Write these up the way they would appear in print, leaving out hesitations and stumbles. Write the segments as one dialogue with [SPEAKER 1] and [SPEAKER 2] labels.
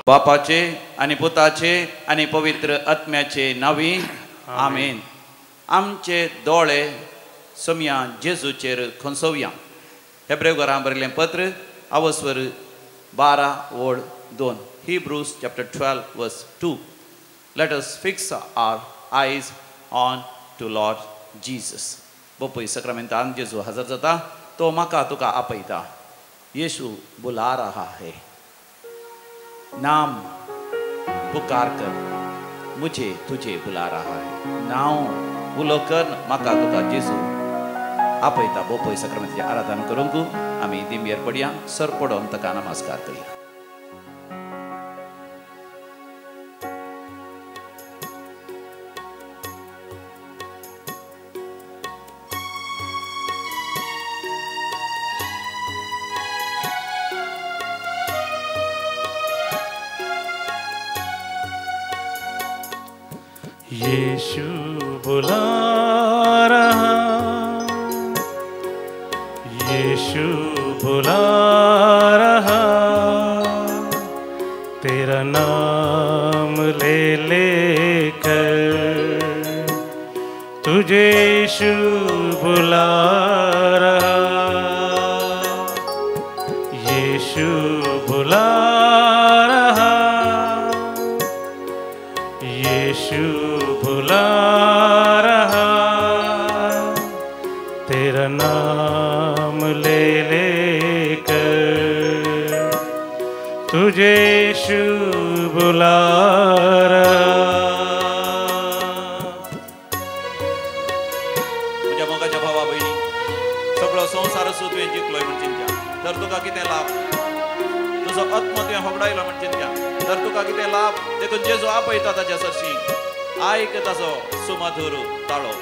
[SPEAKER 1] बापाचे आनी पुताचे आनी पवित्र आत्म्याचे नांवी आमेन. आमचे दोळे सोमया जेजूचेर खंसोवया. हेब्रेव घरां बरयलें पत्र आवस्वर 12:2, Hebrews chapter 12 verse 2. Let us fix our eyes on to Lord Jesus. बोपय सक्रामेंतान जेजू हजर जाता, तो म्हाका तुका आपयता. येशू बुला रहा है, नाम पुकार कर मुझे तुझे बुला रहा है. नांव उलो कर म्हाका तुका जेजू आपयता. बोपय सक्रामेंताचें आराधन करूंक आमी दिंबेर पडया, सर पडोन ताका नमस्कार करया.
[SPEAKER 2] यीशु बुला रहा, यीशु बुला रहा, तेरा नाम ले लेकर तुझे यीशु बुला रहा, यीशु बुला रहा, यीशु बुला रहा, तेरा नाम ले लेकर तुझे यीशु बुला रहा.
[SPEAKER 1] म्हज्या मोगाच्या भावा भयणी, सगळो संवसार आसूं तुवें जिखलोय म्हण चिंत्या तर तुका कितें लाभ? तुजो आत्मो तुवें होगडायलो म्हण चिंत्या तर तुका कितें लाभ? देखून जेजू आपयता ताच्या सरशी, आयक ताचो सुमधुर ताळो.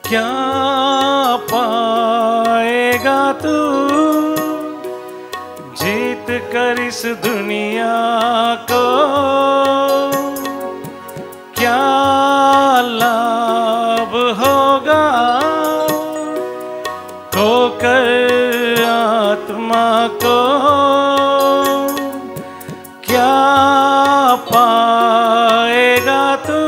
[SPEAKER 2] क्या पाएगा तू जीत कर इस दुनिया को, क्या लाभ होगा खोकर आत्मा को, क्या पाएगा तू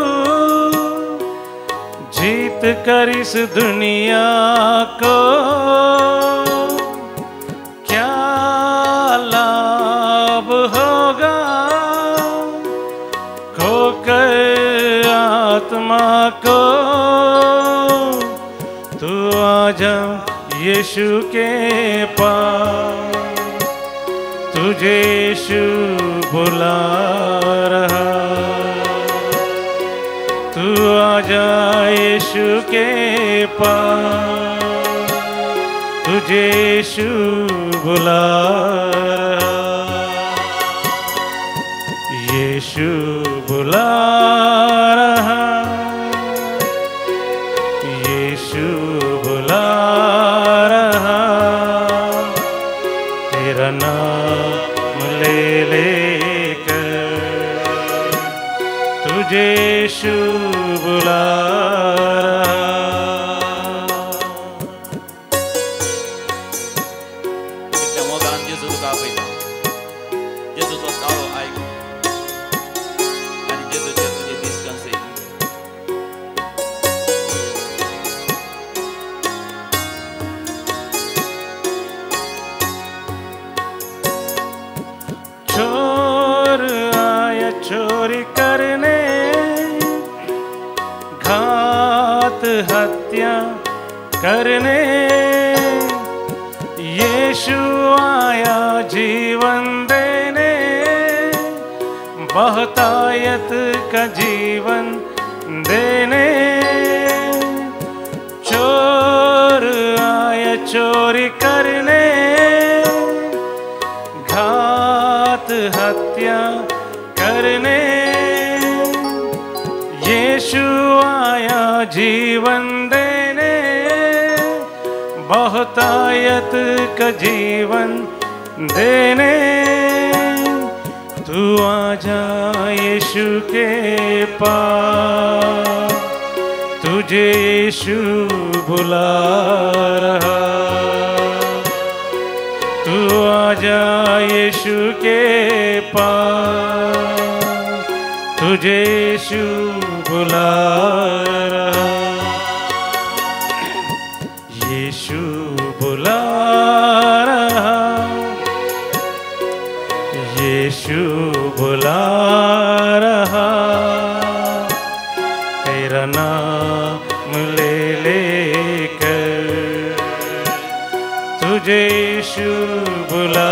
[SPEAKER 2] जीत कर इस दुनिया को, क्या लाभ होगा खोकर आत्मा को. तू आजा यीशु के पास, तुझे यीशु बुला रहा, तू आजा यीशु के पास, तुझे यीशु बुला रहा, यीशु बुला रहा, यीशु बुला रहा, तेरा नाम ले लेकर तुझे यीशु बुला रहा.
[SPEAKER 1] कितल्या मोगान जेजू तुका आपयता. जेजूचो ताळो आयक आनी जेजूचेर तुजे दीस घालसे.
[SPEAKER 2] चोर आया चोरी करने, घात हत्या करने, यीशु आया जीवन देने, बहुतायत का जीवन देने. चोर आया चोरी करने, घात हत्या करने, यीशु आया जीवन देने, बहुतायत का जीवन देने. तू आजा यीशु के पास, तुझे यीशु बुला रहा, तू यीशु के पास, तुझे यीशु बुला रहा, यीशु बुला रहा, यीशु बुला रहा, तेरा नाम ले लेकर तुझे यीशु बुला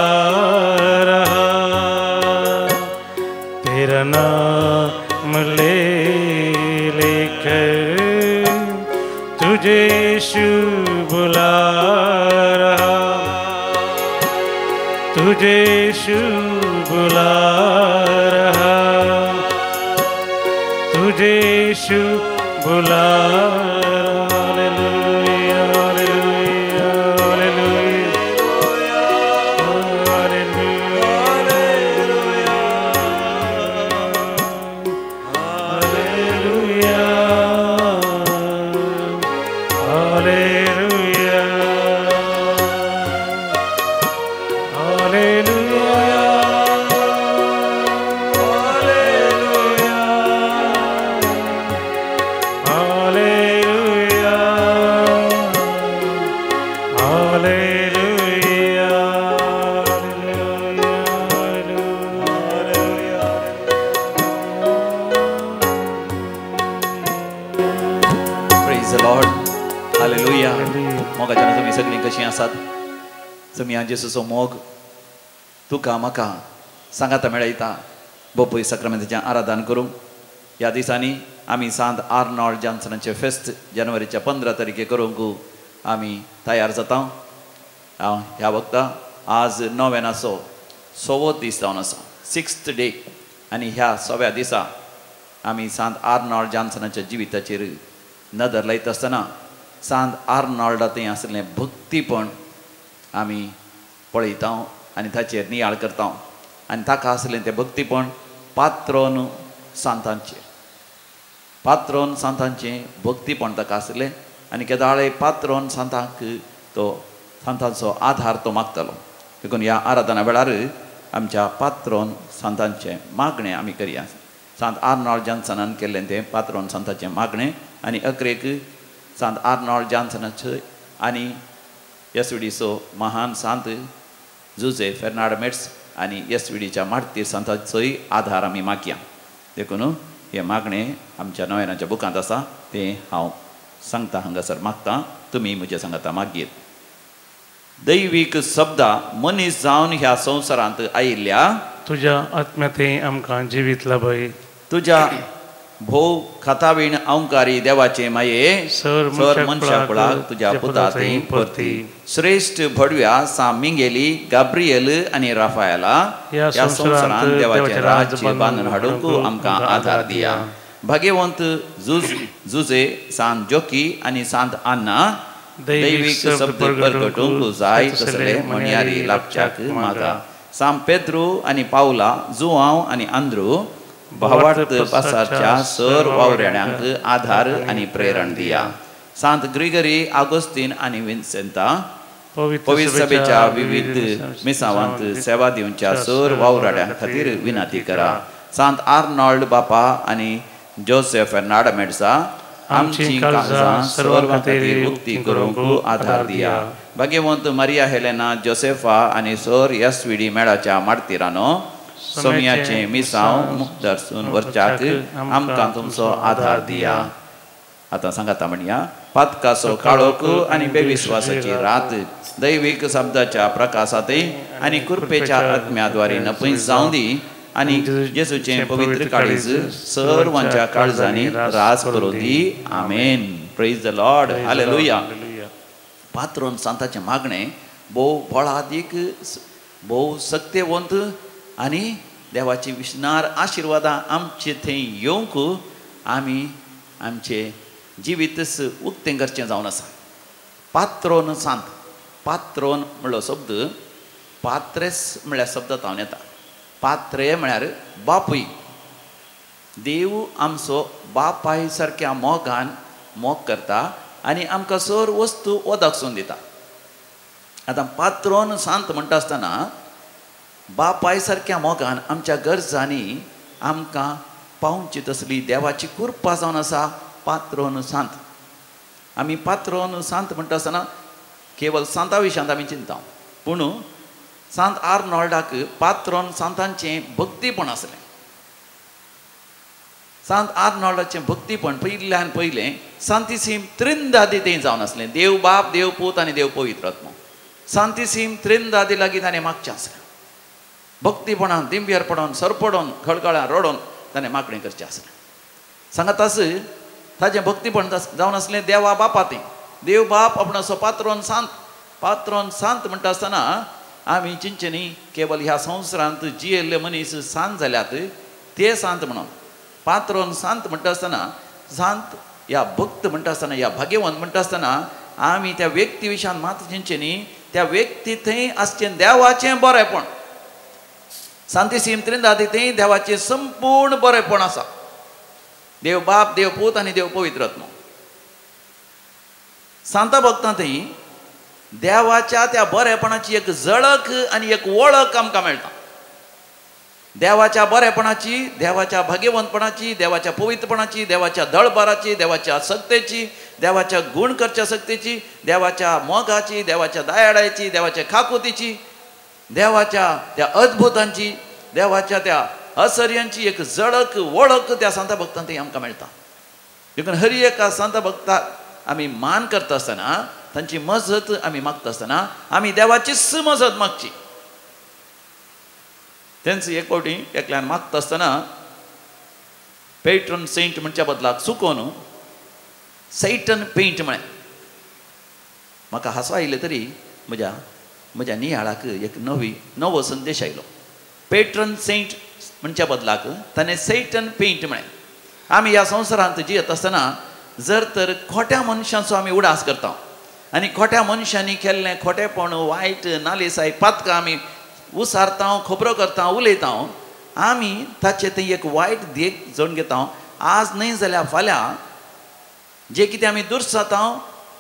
[SPEAKER 2] रहा, तेरा नाम ले लेकर तुझे यीशु बुला रहा, तुझे यीशु बुला रहा, तुझे यीशु बुला रहा। Hallelujah hallelujah hallelujah hallelujah hallelujah hallelujah hallelujah hallelujah hallelujah.
[SPEAKER 1] Praise the Lord. Hallelujah. मोगाच्या तुमी सगळीं कशीं आसात? तुमी जेसूचो मोग तुका म्हाका सांगाता मेळयता. बोपूय साक्रामेंताचें आराधन करूंक ह्या दिसांनी आमी सांत आर्नॉल्ड जॉन्सनाचें फेस्त जानेवारीच्या 15 तारखे करूंक आमी तयार जाता. हांव ह्या वक्ता आज नोवेनाचो सवो दीस जावन आसा, 6th day, आनी ह्या सव्या दिसा आमी सांत आर्नॉल्ड जॉन्सनाच्या जिविताचेर नदर लायता आसतना सांत आर्नॉल्डा थंय आसलें भक्तीपण आमी पळयता आनी ताचेर नियाळ करता आनी ताका आसलें तें भक्तीपण पात्रोन सांतांचेर, पात्रोन सांतांचें भक्तीपण ताका आसलें आनी केदाळे पात्रोन सांतांक तो सांतांचो आधार तो मागतालो. देखून ह्या आराधना वेळार आमच्या पात्रोन सांतांचें मागणें आमी करया. सांत आर्नॉल्ड जॉन्सनान केल्लें तें पात्रोन सांताचें मागणें आनी अकरेक सांत आर्नॉल्ड जॉन्सनाचो आनी येसविडीचो महान सांत जुजे फेर्नाड मेट्स आनी येसविडीच्या मार्तीर सांताचोय आधार आमी मागया. देखून हें मागणें आमच्या नोवेनाच्या बुकांत आसा, तें हांव सांगता हांगासर मागता, तुमी म्हज्या सांगाता मागीर. दैवीक शब्दा मनीस जावन ह्या संवसारांत आयिल्ल्या
[SPEAKER 2] तुज्या आत्म्याथंय आमकां जिवीत लाभय,
[SPEAKER 1] तुज्या भोव खातावीण अंकारी देवाचे माये
[SPEAKER 2] सर
[SPEAKER 1] सर मनशा कुळाक तुज्या पुता थंय परती श्रेश्ठ भडव्या सा मिंगेली गाब्रियल आनी राफायला
[SPEAKER 2] ह्या
[SPEAKER 1] ह्या
[SPEAKER 2] संवसारांत
[SPEAKER 1] संवसारांत देवाचें
[SPEAKER 2] देवाचें
[SPEAKER 1] राज्य
[SPEAKER 2] राज्य
[SPEAKER 1] बांदून हाडूंक आमकां आधार दिया. भाग्यवंत जुजे सांत जोकी आनी सांत आन्ना दैवीक शब्द परगटूंक जाय तसले म्हणयारी लाभच्याक मागा. सांत पेद्रू आनी पावला, जुआंव आनी आंद्रू भावार्थ पासाच्या सर वावऱ्याण्यांक आधार आनी प्रेरण दिया. सांत ग्रिगरी, आगोस्तीन आनी विन्सेंता पवित्र सभेच्या विविध मिसावांत सेवा दिवच्या सर वावराड्यां खातीर विनंती करा. सांत आर्नॉल्ड बापा आनी जोसेफ फेर्नाड मेड्सा आमची काळजां सर्वां खातीर उक्ती करूंक आधार दिया. भाग्यवंत मारिया हेलेना, जोसेफा आनी सर एस व्ही डी मेळाच्या मार्तिरानो सोम्याचें मिसांव मुक्तरसून वरच्याक आमकां तुमचो आधार दिया. आतां सांगाता म्हणया, पातकाचो काळोख आनी बेविस्वासाची रात दैवीक शब्दाच्या प्रकाशांतय आनी कृपेच्या आत्म्याद्वारे नपयस जावं दी आनी जेजूचें पवित्र काळीज सर्वांच्या काळजांनी राज करूं दी. आमेन. Praise the Lord. Hallelujah. पात्रोन सांताचें मागणें भोव बळादीक, भोव सक्तेवंत आनी देवाची विश्नार आशिर्वादां आमचे थंय येवंक आमी आमचें जिवीतच उक्तें करचें जावन आसा. पात्रोन सांत, पात्रोन म्हणलो शब्द पात्रेस म्हळ्यार शब्द तावन येता. पात्रे म्हळ्यार बापूय. देव आमचो बापाय सारक्या मोगान मोग करता आनी आमकां सर वस्तू ओदाकसून दिता. आतां पात्रोन सांत म्हणटा आसतना बापाय सारक्या मोगान आमच्या गरजांनी आमकां पावची तसली देवाची कृपा जावन आसा पात्रोन सांत. आमी पात्रोन सांत म्हणटा आसतना केवल सांता विशयांत आमी चिंता, पूण सांत आर्नॉल्डाक पात्रोन सांतांचें भक्तीपण आसलें. सांत आर्नॉल्डाचें भक्तीपण पयल्यान पयलें सांतिसीम त्रिंदादी तें जावन आसलें. देव बाप, देव पूत आनी देव पवित्र आत्मो. सांतिसीम त्रिंदादी लागीं ताणें मागचें आसलें. भक्तीपणान दिंब्यार पडोन सरपडोन खळखळान रडोन ताणें मागणें करचें आसलें. सांगात आस ताजें भक्तीपण जावन आसलें देवा बापा तें. देव बाप आपणाचो पात्रोन सांत. पात्रोन सांत म्हणटा आसतना आमी चिंतचें न्ही केवल ह्या संवसारांत जियेल्ले मनीस सांत जाल्यात ते सांत म्हणून. पात्रोन सांत म्हणटा आसतना, सांत या भक्त म्हणटा आसतना, या भाग्यवंत म्हणटा आसतना आमी त्या व्यक्ती विशयान मात चिंतचें न्ही, त्या व्यक्ती थंय आसचें देवाचें बरेंपण. सांतिसीम त्रिंदादी थंय देवाचें संपूर्ण बरेंपण आसा. देव बाप, देव पूत आनी देव पवित्र आत्मो. सांता भक्तां थंय देवाच्या त्या बरेपणाची एक झळक आनी एक वळख आमकां मेळटा. देवाच्या बरेपणाची, देवाच्या भाग्यवंतपणाची, देवाच्या पवित्रपणाची, देवाच्या दळभाराची, देवाच्या सक्तेची, देवाच्या गूण करच्या सक्तेची, देवाच्या मोगाची, देवाच्या दयाळाची, देवाच्या खाकुतीची, देवाच्या त्या अद्भुतांची, देवाच्या त्या असर्यांची एक झळक वळख त्या सांता भक्तां थंय आमकां मेळटा. देखून हर एका सांता भक्ताक आमी मान करता आसतना, तांची मजत आमी मागता आसतना आमी देवाचीच मजत मागची. तेंच एक फावटी एकल्यान मागता आसतना पेट्रन सेंट म्हणच्या बदलाक चुकोन सैटन पेंट म्हळें. म्हाका हांसो आयलें तरी म्हज्या म्हज्या नियाळाक एक नवो संदेश आयलो. पेट्रन सेंट म्हणच्या बदलाक ताणें सैटन पेंट म्हळें. आमी ह्या संवसारांत जियेत आसतना जर तर खोट्या मनशांचो आमी उडास करता आनी खोट्या मनशांनी केल्लें खोटेपण, वायट, नालिसाय, पातकां आमी उसारता, खबरो करता, उलयता, आमी ताचे थंय एक वायट देख जोडून घेता. आज न्हय जाल्यार फाल्यां जे कितें आमी दुर्साता,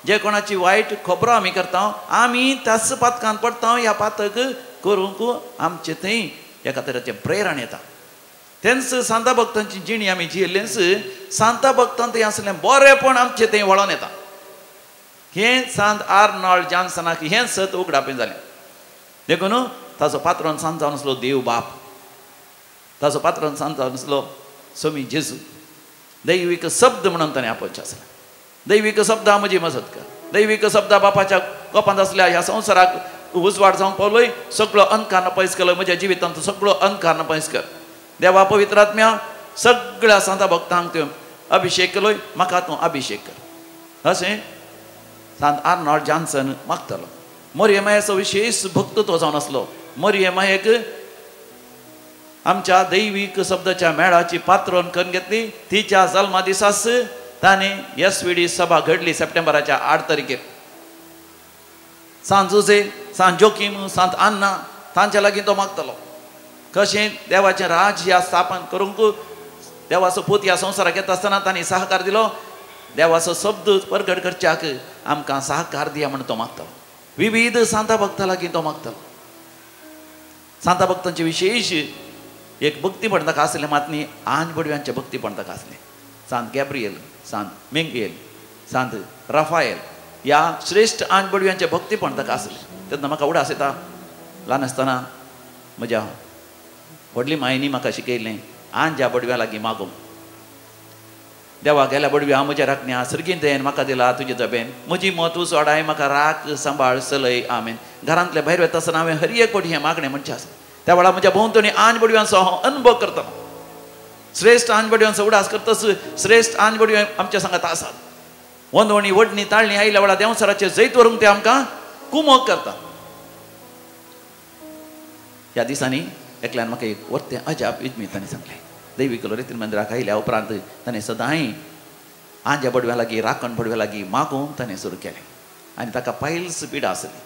[SPEAKER 1] जे कोणाची वायट खबरो आमी करता, आमी त्याच पातकान पडटा. ह्या पातक करूंक आमचे थंय एका तरेचें प्रेरण येता. तेंच सांता भक्तांची जिणी आमी जियेल्लेंच सांता भक्तां थंय आसलें बरेंपण आमचें थंय वळोन येता. हें सांत आर्नॉल्ड जॉन्सनाक हें सत उगडापें जालें. देखून ताचो पात्रोन सांत जावन आसलो देव बाप, ताचो पात्रोन सांत जावन आसलो स्वामी जेजू. दैवीक शब्द म्हणून ताणें आपोवचें आसलें. दैवीक शब्दा म्हजी मजत कर. दैवीक शब्दा बापाच्या गोपांत आसल्या ह्या संवसाराक उजवाड जावंक पावलोय, सगळो अंधकार पयस केलो, म्हज्या जिवितांत सगळो अंधकार पयस कर. देवा पवित्र आत्म्या सगळ्या सांता भक्तांक तूं अभिशेक केलोय, म्हाका तूं अभिशेक कर, अशें सांत आर्नॉल्ड जॉन्सन मागतालो. मरियमायेचो विशेश भक्त तो जावन आसलो. मरियमायेक आमच्या दैवीक शब्दाच्या मेळाची पात्रोन करून घेतली. तिच्या जल्मा दिसाच ताणें एस.वी.डी सभा घडली सप्टेंबराच्या 8 तारखेर. सांत जुजे, सांत जोकीम, सांत आन्ना तांच्या लागीं तो मागतालो कशें देवाचें राज्य स्थापन करूंक देवाचो पूत ह्या संवसाराक येता आसतना तांणी सहकार दिलो. देवाचो शब्द परगट करच्याक आमकां सहकार दिया म्हण तो मागतालो. विविध सांता भक्ता लागीं तो मागतालो. सांता भक्तांचे विशेश एक भक्तीपण ताका आसलें मात न्ही, आंज बडव्यांचें भक्तीपण ताका आसलें. सांत गॅब्रियल, सांत मिंगेल, सांत राफायल ह्या श्रेश्ठ आंज बडव्यांचें भक्तीपण ताका आसलें. तेन्ना म्हाका उडास येता, ल्हान आसतना म्हज्या व्हडली मायनी म्हाका शिकयलें आंज्या बडव्या लागीं मागूंक. देवा गेल्या बडव्या म्हज्या राखण्या सर्गीन दयेन म्हाका दिला तुजे जबेन, म्हजी मत उजवाडाय म्हाका राख सांबाळ चलय आमेन. घरांतले भायर वता आसतना हांवें हर एक फावटी हें मागणें म्हणचें आसा. त्या वेळार म्हज्या भोंवतणी आंज बडव्यांचो हांव अनुभव करतालो. श्रेश्ठ आंज बडव्यांचो उडास करतच श्रेश्ठ आंज बडवे आमच्या सांगात आसात. वंदवणी वडणी ताळणी आयल्या वेळार देंवचाराचें जैत व्हरूंक ते आमकां कुमोक करतात. ह्या दिसांनी एकल्यान म्हाका एक वर्तें अजाप विजमीत ताणें सांगलें. दैवीक लोरेतीन मंदिराक आयल्या उपरांत ताणें सदांय आंज्या बडव्या लागीं, राखण बडव्या लागीं मागूंक ताणें सुरू केलें. आनी ताका पायल्स पिडा आसली.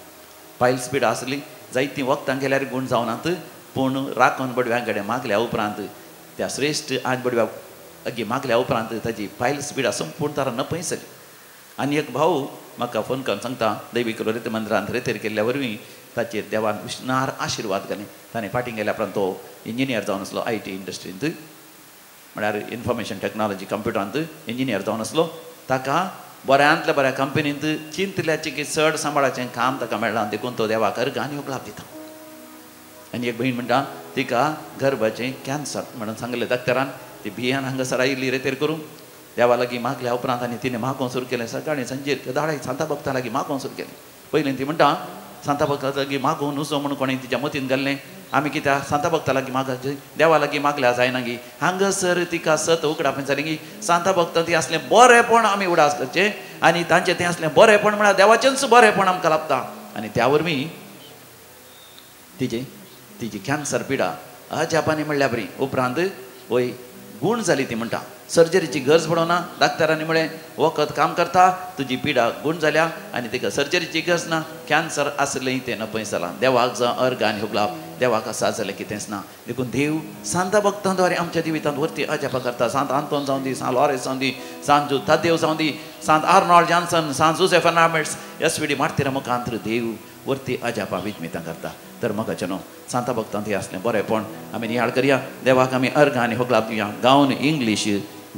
[SPEAKER 1] पायल्स पिडा आसली, जायतीं वखदां केल्यार गूण जावनात, पूण राखण बडव्यां कडेन मागल्या उपरांत त्या श्रेश्ठ आंज बडव्या लागीं मागल्या उपरांत ताजी पायल्स पिडा संपूर्ण तारा नपयसली. आनी एक भाऊ म्हाका फोन करून सांगता, दैवीक लोरेत मंदिरांत रेतेर केल्ल्या वरवीं ताचेर देवान विष्णार आशिर्वाद घाले. ताणें फाटीं गेल्या उपरांत तो इंजिनियर जावन आसलो I T इंडस्ट्रींत, म्हळ्यार इन्फॉर्मेशन टॅक्नॉलॉजी कंप्युटरांत इंजिनियर जावन आसलो. ताका बऱ्यांतल्या बऱ्या कंपनींत चिंतल्याचें की चड सांबाळाचें काम ताका मेळ्ळां, देखून तो देवाक अर्गां आनी होगलाप दिता. आनी एक भयण म्हणटा तिका गर्भाचें कॅन्सर म्हणून सांगलें डॉक्टरान. ती भियान हांगासर आयिल्ली रेतेर करूं देवा लागीं मागल्या उपरांत आनी तिणें मागोवंक सुरू केलें. सकाळीं सांजेर दाळे सांता भक्ता लागीं मागोवंक सुरू केलें. पयलीं ती म्हणटा सांता भक्ता लागीं मागोवं नुजो म्हणून कोणें तिच्या मतीन घाल्लें. आमी कित्याक सांता भक्ता लागीं मागचे, देवा लागीं मागल्या जायना गी. हांगासर तिका सत उगडाप जालें की सांता भक्ता ती आसलें बरेंपण आमी उडास करचें आनी तांचें तें आसलें बरेंपण म्हळ्यार देवाचेंच बरेंपण आमकां लाभता. आनी त्या वरवीं तिजी तिजी कॅन्सर पिडा अजापानी म्हणल्या बरी उपरांत वय गूण जाली. ती म्हणटा सर्जरीची गरज पडना, डाक्टरांनी म्हळें वखद काम करता, तुजी पिडा गूण जाल्या आनी तिका सर्जरीची गरज ना, कॅन्सर आसलें तें नपय जालां. देवाक जावं अर्ग आनी हुगलाप, देवाक आसा जालें कितेंच ना. देखून देव सांता भक्तां द्वारे आमच्या जिवितांत वरती अजापां करता. सांत आंतोन जावं दी, सांत लॉरेन्स जावं दी, सांत जू तादेव जावं दी, सांत आर्नॉल्ड जॉन्सन, सांत Jose Fernandes, S V D मार्तीरा मुखांत देव वरती अजापां विजमितां करता. तर म्हाका न्हू सांता भक्तांत हें आसलें बरेंपण आमी नियाळ करया. देवाक आमी अर्ग आनी होगलाप दिवया. गावन इंग्लीश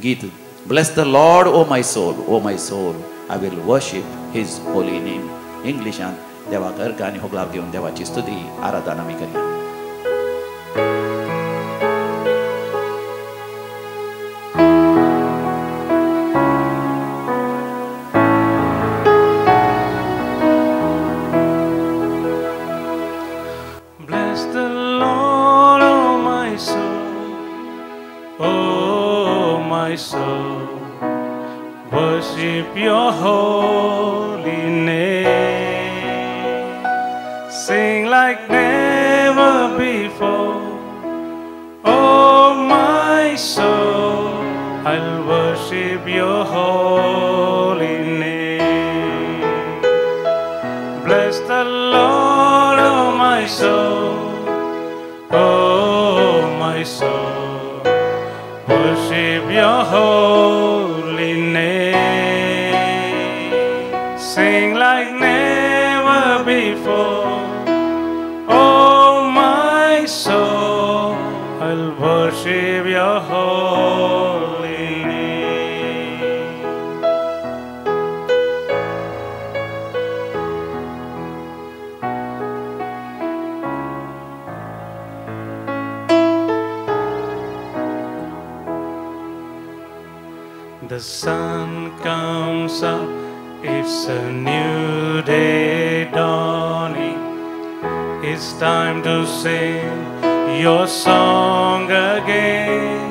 [SPEAKER 1] गीत, bless the Lord O my soul, O my soul, I will worship his holy name. इंग्लिशान देवाक अर्ग आनी होगलाप दिवन देवाची स्तुती आराधना आमी करया.
[SPEAKER 2] Worship your holy name. Sing like never before. Oh my soul, I'll worship your holy name. Bless the Lord, oh my soul, oh my soul. Worship your holy name. Sing like never before. Oh my soul, I'll worship your holy name. The sun comes up, it's a new day dawning. It's time to sing your song again.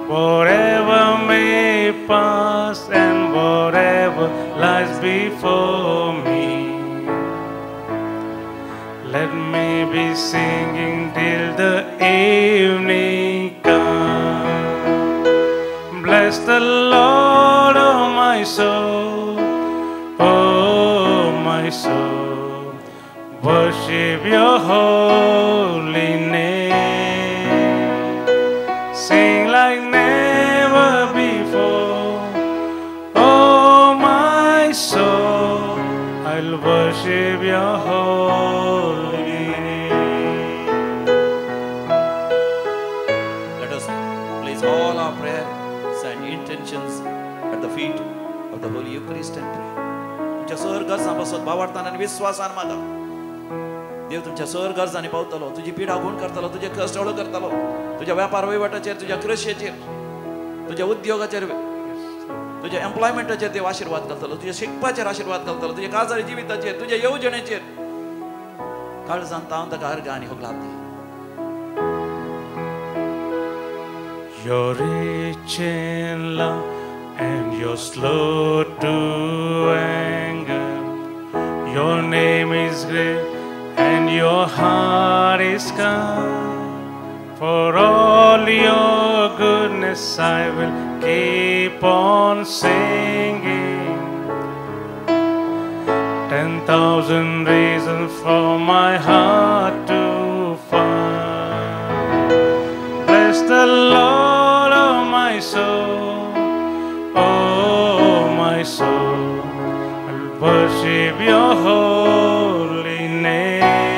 [SPEAKER 2] Whatever may pass and whatever lies before me, let me be singing till the evening comes. Bless the Lord, oh my soul, oh my soul. Worship your holy name. Sing like never before. Oh my soul, I'll worship your holy name.
[SPEAKER 1] Let us place all our prayers and intentions at the feet of the Holy Eucharist and pray. तुमच्या sir गरजां पासत भावार्थान आनी विस्वासान मागा. देव तुमच्या sir गरजांनी पावतलो, तुजी पिडा गूण करतलो, तुजे कश्ट हळू करतलो, तुज्या व्यापार वहिवाटाचेर, तुज्या कृशेचेर, तुज्या उद्योगाचेर, तुज्या एम्प्लॉयमेंटाचेर देव आशिर्वाद करतलो, तुज्या शिकपाचेर आशिर्वाद करतलो, तुज्या काजारी जिविताचेर, तुज्या येवजणेचेर. काळजान तावन ताका अर्ग आनी होगलाप दी.
[SPEAKER 2] You're rich in love and you're slow to anger. Your name is great and your heart is kind. For all your goodness I will keep on singing. 10,000 reasons for my heart to find. Bless the Lord, oh my soul, oh my soul. I'll worship your holy name.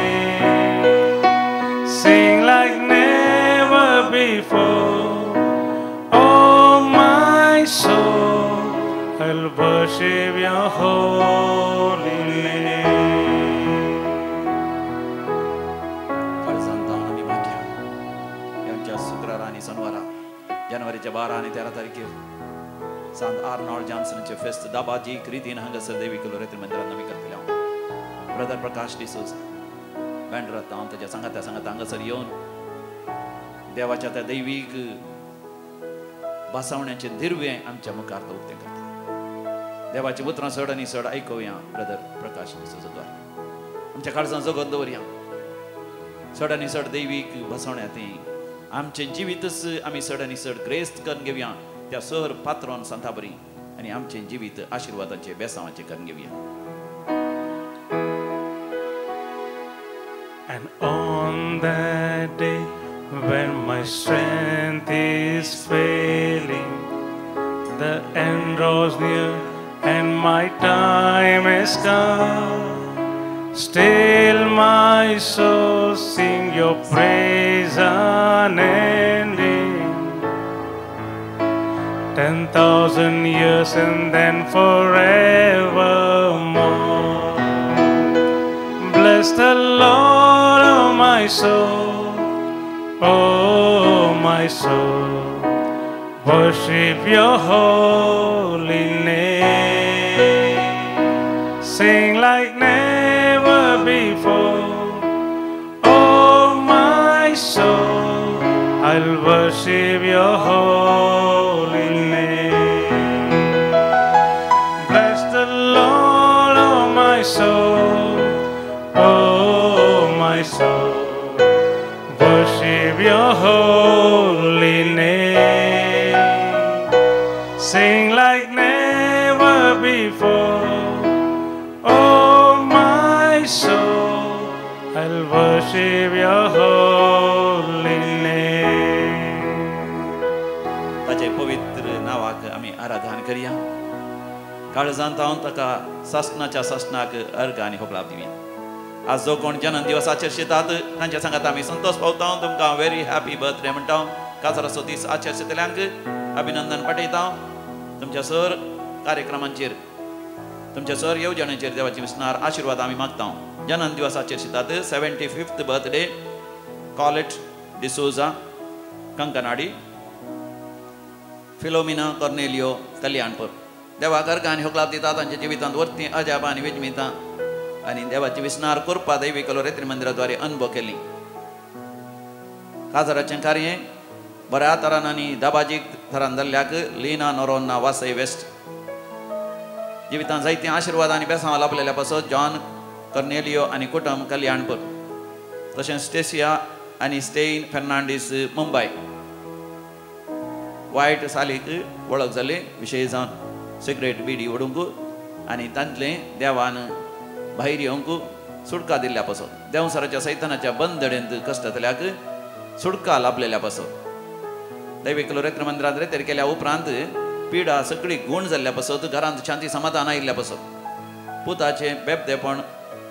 [SPEAKER 2] worship your holy name.
[SPEAKER 1] काळजांत जावन आमी मागया आमच्या शुक्रारा आनी शनवारा जानेवारीच्या 12 आनी 13 तारखेर सांत आर्नॉल्ड जॉन्सनाचे फेस्त दाबाजी रितीन हांगासर देवी लोरेत्री मंदिरांत आमी करतले. हांव ब्रदर प्रकाश डिसोजा बँड्रात हांव ताच्या सांगाता सांगाता हांगासर येवन देवाच्या त्या दैवीक भासावण्याचे दिर्वें आमच्या मुखार तो उक्तें करता. देवाची उतरां चड आनी चड आयकुया ब्रदर प्रकाश डिसोजा द्वारे आमच्या काळजां जगत दवरया. चड आनी चड दैवीक भासावण्या ती आमचें जिवीतच आमी चड आनी चड ग्रेस्त करून घेवया त्या सर पात्रोन सांताबरी आनी आमचें जिवीत आशिर्वादाचें बेसांवाचें करून घेवया.
[SPEAKER 2] And on that day when my strength is failing, the end draws near and my time is come. Still my soul sing your praise unending. 10,000 years and then forevermore. Bless the Lord, oh my soul, oh my soul, worship your holy name. Sing like never before, oh my soul, I'll worship your holy name. Bless the Lord, oh my soul, oh my soul, worship your holy name. Sing like never before, oh my soul, I'll worship your holy name.
[SPEAKER 1] ताचे पवित्र नांवाक आमी आराधन करया. काळजांत हांव ताका सासणाच्या सासणाक अर्घ आनी होगळाप दिवया. आज जो कोण जन्म दिवस आचरशितात तांच्या सांगात आमी संतोष पावता. तुमकां व्हेरी हॅपी बर्थडे म्हणटा. काजाराचो दीस आचरशितल्यांक अभिनंदन पाठयता. तुमच्या सर कार्यक्रमांचेर तुमच्या सर येवजणेचेर देवाची विसणार आशिर्वाद आमी मागता. जन्म दिवस आचरशितात 75th birthday Colette D'Souza Kankanady, Philomena Cornelio Kalyanpur. देवाक अर्घ आनी होगळाप दिता. तांच्या जिवितांत वर्ती अजापां आनी विजमितां आनी देवाची विसणार कृपा दैवी लोरेत्री मंदिराद्वारे अनुभव केली. काजाराचें कार्य बऱ्या तरान आनी दाबाजीक थरान जाल्ल्याक लीना नोरोन्ना वासय वेस्ट जिवितांत जायतीं आशिर्वाद आनी बेसांव लाभलेल्या पासत जॉन कर्नेलियो आनी कुटुंब कल्याणपूर, तशेंच स्टेसिया आनी स्टेन फेर्नांडीस मुंबय. वायट सालीक वळख जाली विशय जावन सिगरेट बिडी ओडूंक आनी तांतलें देवान भायर येवंक सुटका दिल्ल्या पासत देंवसाराच्या सैतानाच्या बंदडेंत कश्टांतल्याक सुटका लाभलेल्या पासत दैवीक लोरेत्र मंदिरांत रेतेर केल्या उपरांत पिडा सगळी गूण जाल्ल्या पासत घरांत शांती समाधान आयिल्ल्या पासत पुताचें बेबदेपण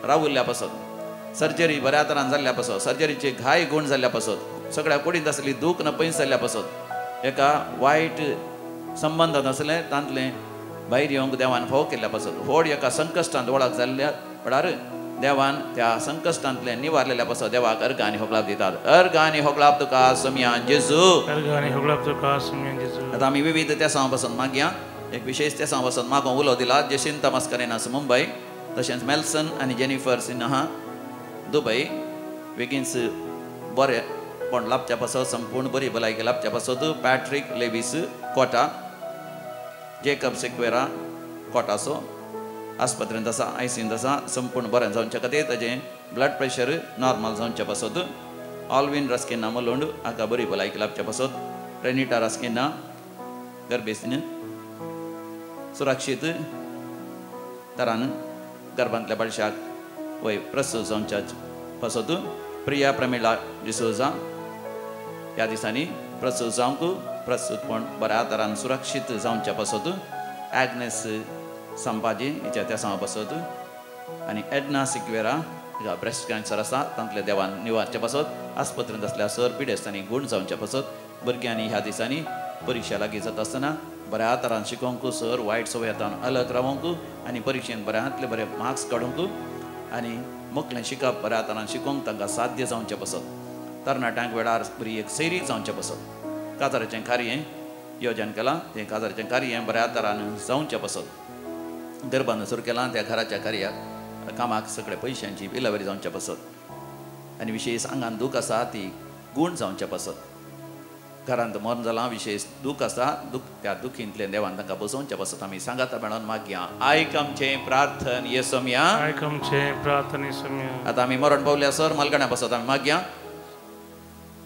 [SPEAKER 1] राविल्ल्या पासत सर्जरी बऱ्या तरान जाल्ल्या पासत सर्जरीचे घाय गूण जाल्ल्या पासत सगळ्या कुडींत आसली दूख न पयस जाल्ल्या पासत एका वायट संबंदांत आसलें तांतलें भायर येवंक देवान फोव केल्ल्या पासत व्हड एका संकश्टांत वळख जाल्ल्या वेळार देवान त्या संकश्टांतलें निवारलेल्या पासत देवाक अर्घ आनी होगळाप दितात. अर्घ आनी होगळाप तुका सोमया जेजू.
[SPEAKER 2] अर्घ आनी होगळाप तुका सोमया जेजू.
[SPEAKER 1] आतां आमी विविध तेसां पासून मागया. एक विशेष तेसां पासून मागों उलो दिला जेसिंता मास्करेनास मुंबय, तशेंच मेल्सन आनी जेनिफर सिन्हा दुबय. बेगीनच बरें पण लाभच्या पासत संपूर्ण बरी भलायकी लाभच्या पासत पॅट्रीक लेवीस कोटा, जेकब सिक्वेरा कोटाचो आस्पत्रेंत आसा आयसींत आसा संपूर्ण बरें जावच्या खातीर ताजें ब्लड प्रेशर नॉर्मल जावच्या पासत ऑलविन रास्किन्हा मलोंड हाका बरी भलायकी लाभच्या पासत रेनिटा रास्किन्हा गर्भेस्तीन सुरक्षीत तरान गर्भांतल्या बाळशाक वय प्रसूत जावच्या पासत प्रिया प्रमिळा डिसोजा ह्या दिसांनी प्रसूत जावंक प्रसूतपण बऱ्या तरान सुरक्षीत जावच्या पासत ॲग्नेस संभाजी हिच्या तेसांवा पासत आनी एडना सिक्वेरा हिका ब्रेस्ट कॅन्सर आसा तांतल्या देवान निवारच्या पासत आस्पत्रेंत आसल्या सर पिडेस्तांनी गूण जावच्या पासत भुरग्यांनी ह्या दिसांनी परिक्षा लागीं जाता आसतना बऱ्या तरान शिकोवंक सर वायट सवयतान अलग रावंक आनी परिक्षेन बऱ्यांतले बरे मार्क्स काडूंक आनी मोकलें शिकप बऱ्या तरान शिकोवंक तांकां साध्य जावचें पसत. तरणाट्यांक वेळार बरी एक सैरी जावचें पसत. काजाराचें कार्य योजन केलां तें काजाराचें कार्य बऱ्या तरान जावचें पसत. गर्भान सुरू केलां त्या घराच्या कार्याक कामाक सगळे पयशांची विलावरी जावचें पसत आनी विशेश आंगान दूख आसा ती गूण जावचें पसत. घरांत मरण जालां विशेश दूख आसा दूख त्या दुखींतलें देवान तांकां बसोवचें पसत. आमी सांगाता मेळोन मागया. आयक आमचें प्रार्थन येसोमया.
[SPEAKER 2] आयक आमचें प्रार्थन येसोमया.
[SPEAKER 1] आतां आमी मरण पावल्या सर मालकाण्या पसत आमी मागया.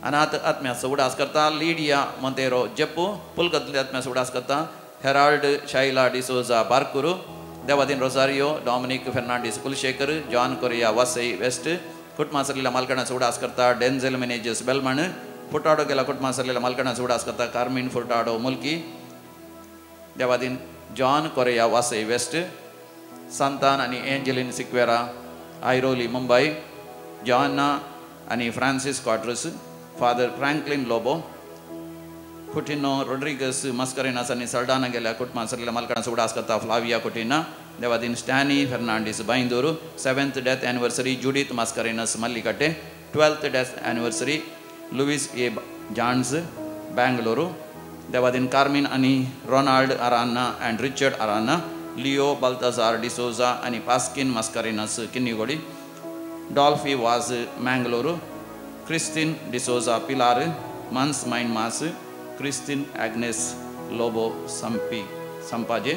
[SPEAKER 1] अनाथ आत्म्याचो उडास करता लिडिया मोंतेरो जप्पू. पुलकतले आत्म्याचो उडास करता हेराल्ड शायला डिसोजा बारकुरू. देवादीन Rosario Dominic Fernandes Kulshekar John Correa Vasai west. कुटुंबा सरलेल्या मालकाणाचो उडास करता डेन्झेल मेनेजस बेलमण. फुटाडो गेला कुटुंबा सरलेल्या मालकाणाचो उडास करता कार्मीन फुटाडो मुल्की. देवादीन जॉन कोरिया वासई वेस्ट. सांतान आनी Angeline Sequeira Airoli Mumbai. Joanna आनी Francis Quadros. Father Franklin Lobo. Coutinho Rodrigues Mascarenhas आनी सल्डाना गेल्या कुटुंबा सरलेल्या मालकाणाचो उडास करता फ्लाविया कुटिना. देवादीन Stany Fernandes Byndoor. 7th death anniversary Judith Mascarenhas Mallikatte. 12th death anniversary Louis A Johns Bengaluru. Devadin carmine आनी Ronald Aranha and Richard Aranha. Leo Baltazar D'Souza आनी Pasquin Mascarenhas Kinnigoli. Dolphy Vaz Mangalore. Christine D'Souza Pilar. Mans mine mass. Christine Agnes Lobo Sampi Sampaje.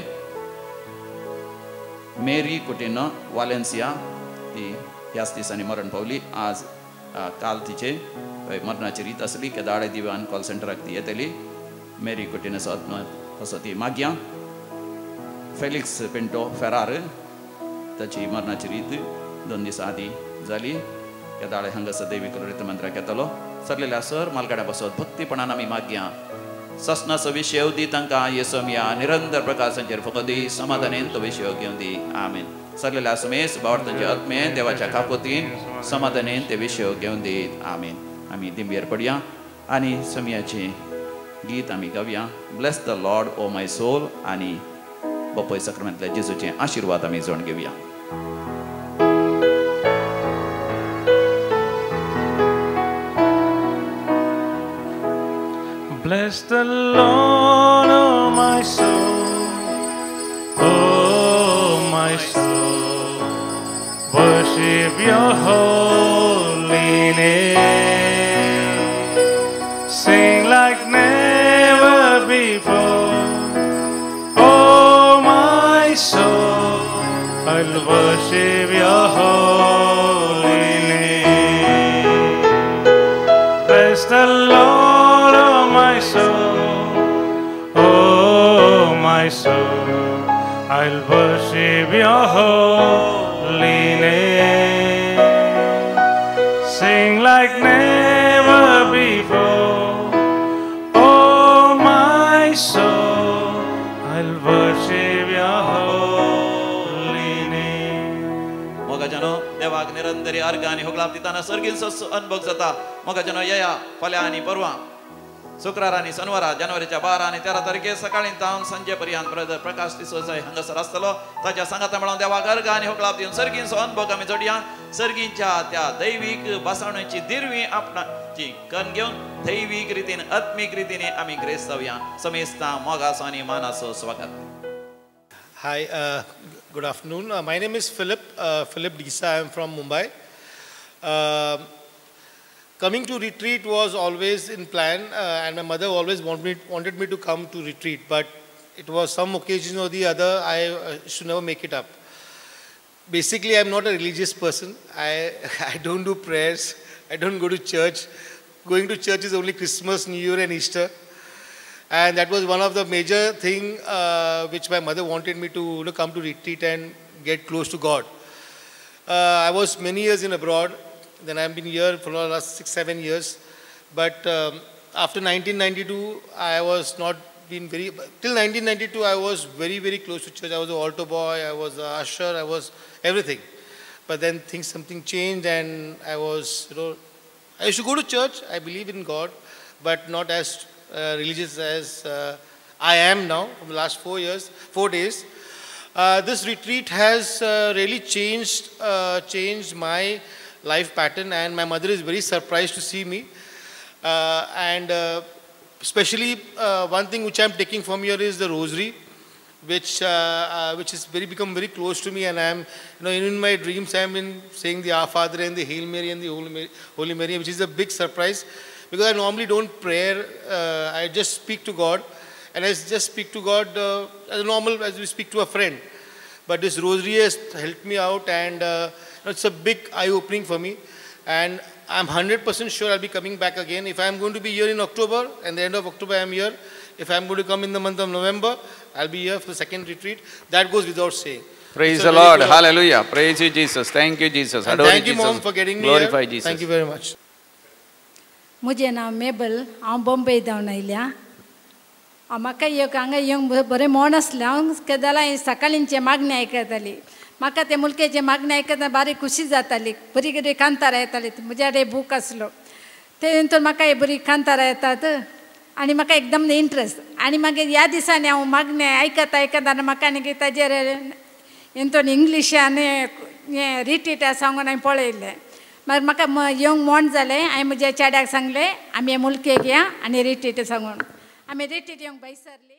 [SPEAKER 1] Mary Coutinho Valencia ती ह्याच दिसांनी मरण पावली. आज काल तिचे मरणाची रीत आसली. केदाळे दिवान कॉल सेंटराक ती येतली. मेरी कुटिनोचो आत्मा असो ती मागया. फेलिक्स पिंटो फेरार ताची मरणाची रीत 2 दिसां आदीं जाली. केदाळे हांगासर दैवीक रितमंत्राक येतलो. सरलेल्या सर मालगाड्या बसत भक्तीपणान आमी मागया. ससनाचो विशय दी तांकां येसोमया. निरंतर प्रकाशांचेर फकत दी समाधानेन तो विशय घेवन दी. आमेन. सरलेल्या सुमेस बावडतांचे आत्मे देवाच्या कापोतीन समाधानेन ते विशय घेवन दी. आमेन. आमी दिंबेर पडया आनी समयाचें गीत आमी गावया. Bless the Lord O my soul. आनी बपय सक्रामेंतल्या जेजूचे आशिर्वाद आमी जोड घेवया.
[SPEAKER 2] Bless the Lord, oh my soul, oh my soul, worship your holy name. Sing like never before, oh my soul, I'll worship your holy name. Bless the Lord, oh my soul, oh my soul, I'll worship your holy name. Sing like never before, oh my soul, I'll worship your holy name.
[SPEAKER 1] मोगाच्यानो देवाक निरंतरी अर्घ आनी होगलाप दिताना सर्गींचो अनुभव जाता. मोगाच्यानो येया फाल्यां आनी परवां शुक्रार आनी शनिवारा जानेवारीच्या 12 आनी 13 तारखेर सकाळी तावन संजे पर्यंत ब्रदर प्रकाश डिसोजा हांगासर आसतलो. ताच्या सांगाता मेळोवन देवाक अर्घ आनी होगलाप दिवन सर्गींचो अनुभव आमी जोडया. सर्गींच्या त्या दैवीक बसवण्याची दिरवी आपणाची कन घेवन दैवीक रितीन आत्मीक रितीने आमी ग्रेस जावया. समेस्ता मोगाचो आनी मानाचो स्वागत.
[SPEAKER 3] Hi, good afternoon. My name is Philip, Philip D'Sa. I am from Mumbai. Coming to retreat was always in plan, and my mother always wanted me to come to retreat, but it was some occasion or the other, I should never make it up. Basically, I'm not a religious person. I don't do prayers. I don't go to church. Going to church is only Christmas, New Year and Easter. And that was one of the major thing which my mother wanted me to come to retreat and get close to God. I was many years in abroad. Then I've been here for the last 6-7 years. But after 1992, I was not been very, till 1992, I was very, very close to church. I was an altar boy, I was an usher, I was everything. But then something changed and I was, I used to go to church, I believe in God, but not as religious as I am now from the last 4 days. This retreat has really changed my life pattern, and my mother is very surprised to see me. And especially one thing which I am taking from here is the rosary, which has become very close to me, and I am, in my dreams I am in saying the Our Father and the Hail Mary and the Holy Mary, which is a big surprise, because I normally don't pray. I just speak to God, and I just speak to God as normal as we speak to a friend. But this rosary has helped me out, and it's a big eye-opening for me. And I'm 100% sure I'll be coming back again. If I'm going to be here in October, and the end of October I'm here. If I'm going to come in the month of November, I'll be here for the second retreat. That goes without saying.
[SPEAKER 1] Praise the Lord. Hallelujah. Praise you, Jesus. Thank you, Jesus.
[SPEAKER 3] And thank you, Mom, for getting me
[SPEAKER 1] Glorify
[SPEAKER 3] here.
[SPEAKER 1] Jesus.
[SPEAKER 3] Thank you very much.
[SPEAKER 4] मुझे नाव मेबल, हांव बॉम्बे धांवन आयल्या. म्हाका एक हांगा येवंक बरें मोन आसलें. हांव केदोळाय सकाळींचें मागणें आयकताली. म्हाका ते मुलकेचें मागणें आयकतना बारीक खुशी जाताली. बरी बरी कांतारां येताली. म्हज्या कडेन बूक आसलो ते नंतर म्हाका बरी कांतारां येतात आनी म्हाका एकदम इंट्रस्ट. आनी मागीर ह्या दिसांनी हांव मागणें आयकता आयकता आनी म्हाका आनी ताजेर इंतून इंग्लिशान हें रिट्रीट आसा सांगून हांवें पळयलें. मागीर म्हाका येवंक मोन जालें. हांवें म्हज्या चेड्याक सांगलें आमी मुलकेक या आनी रिट्रीट सांगून आमी रिट्रीट येवंक भायर सरली.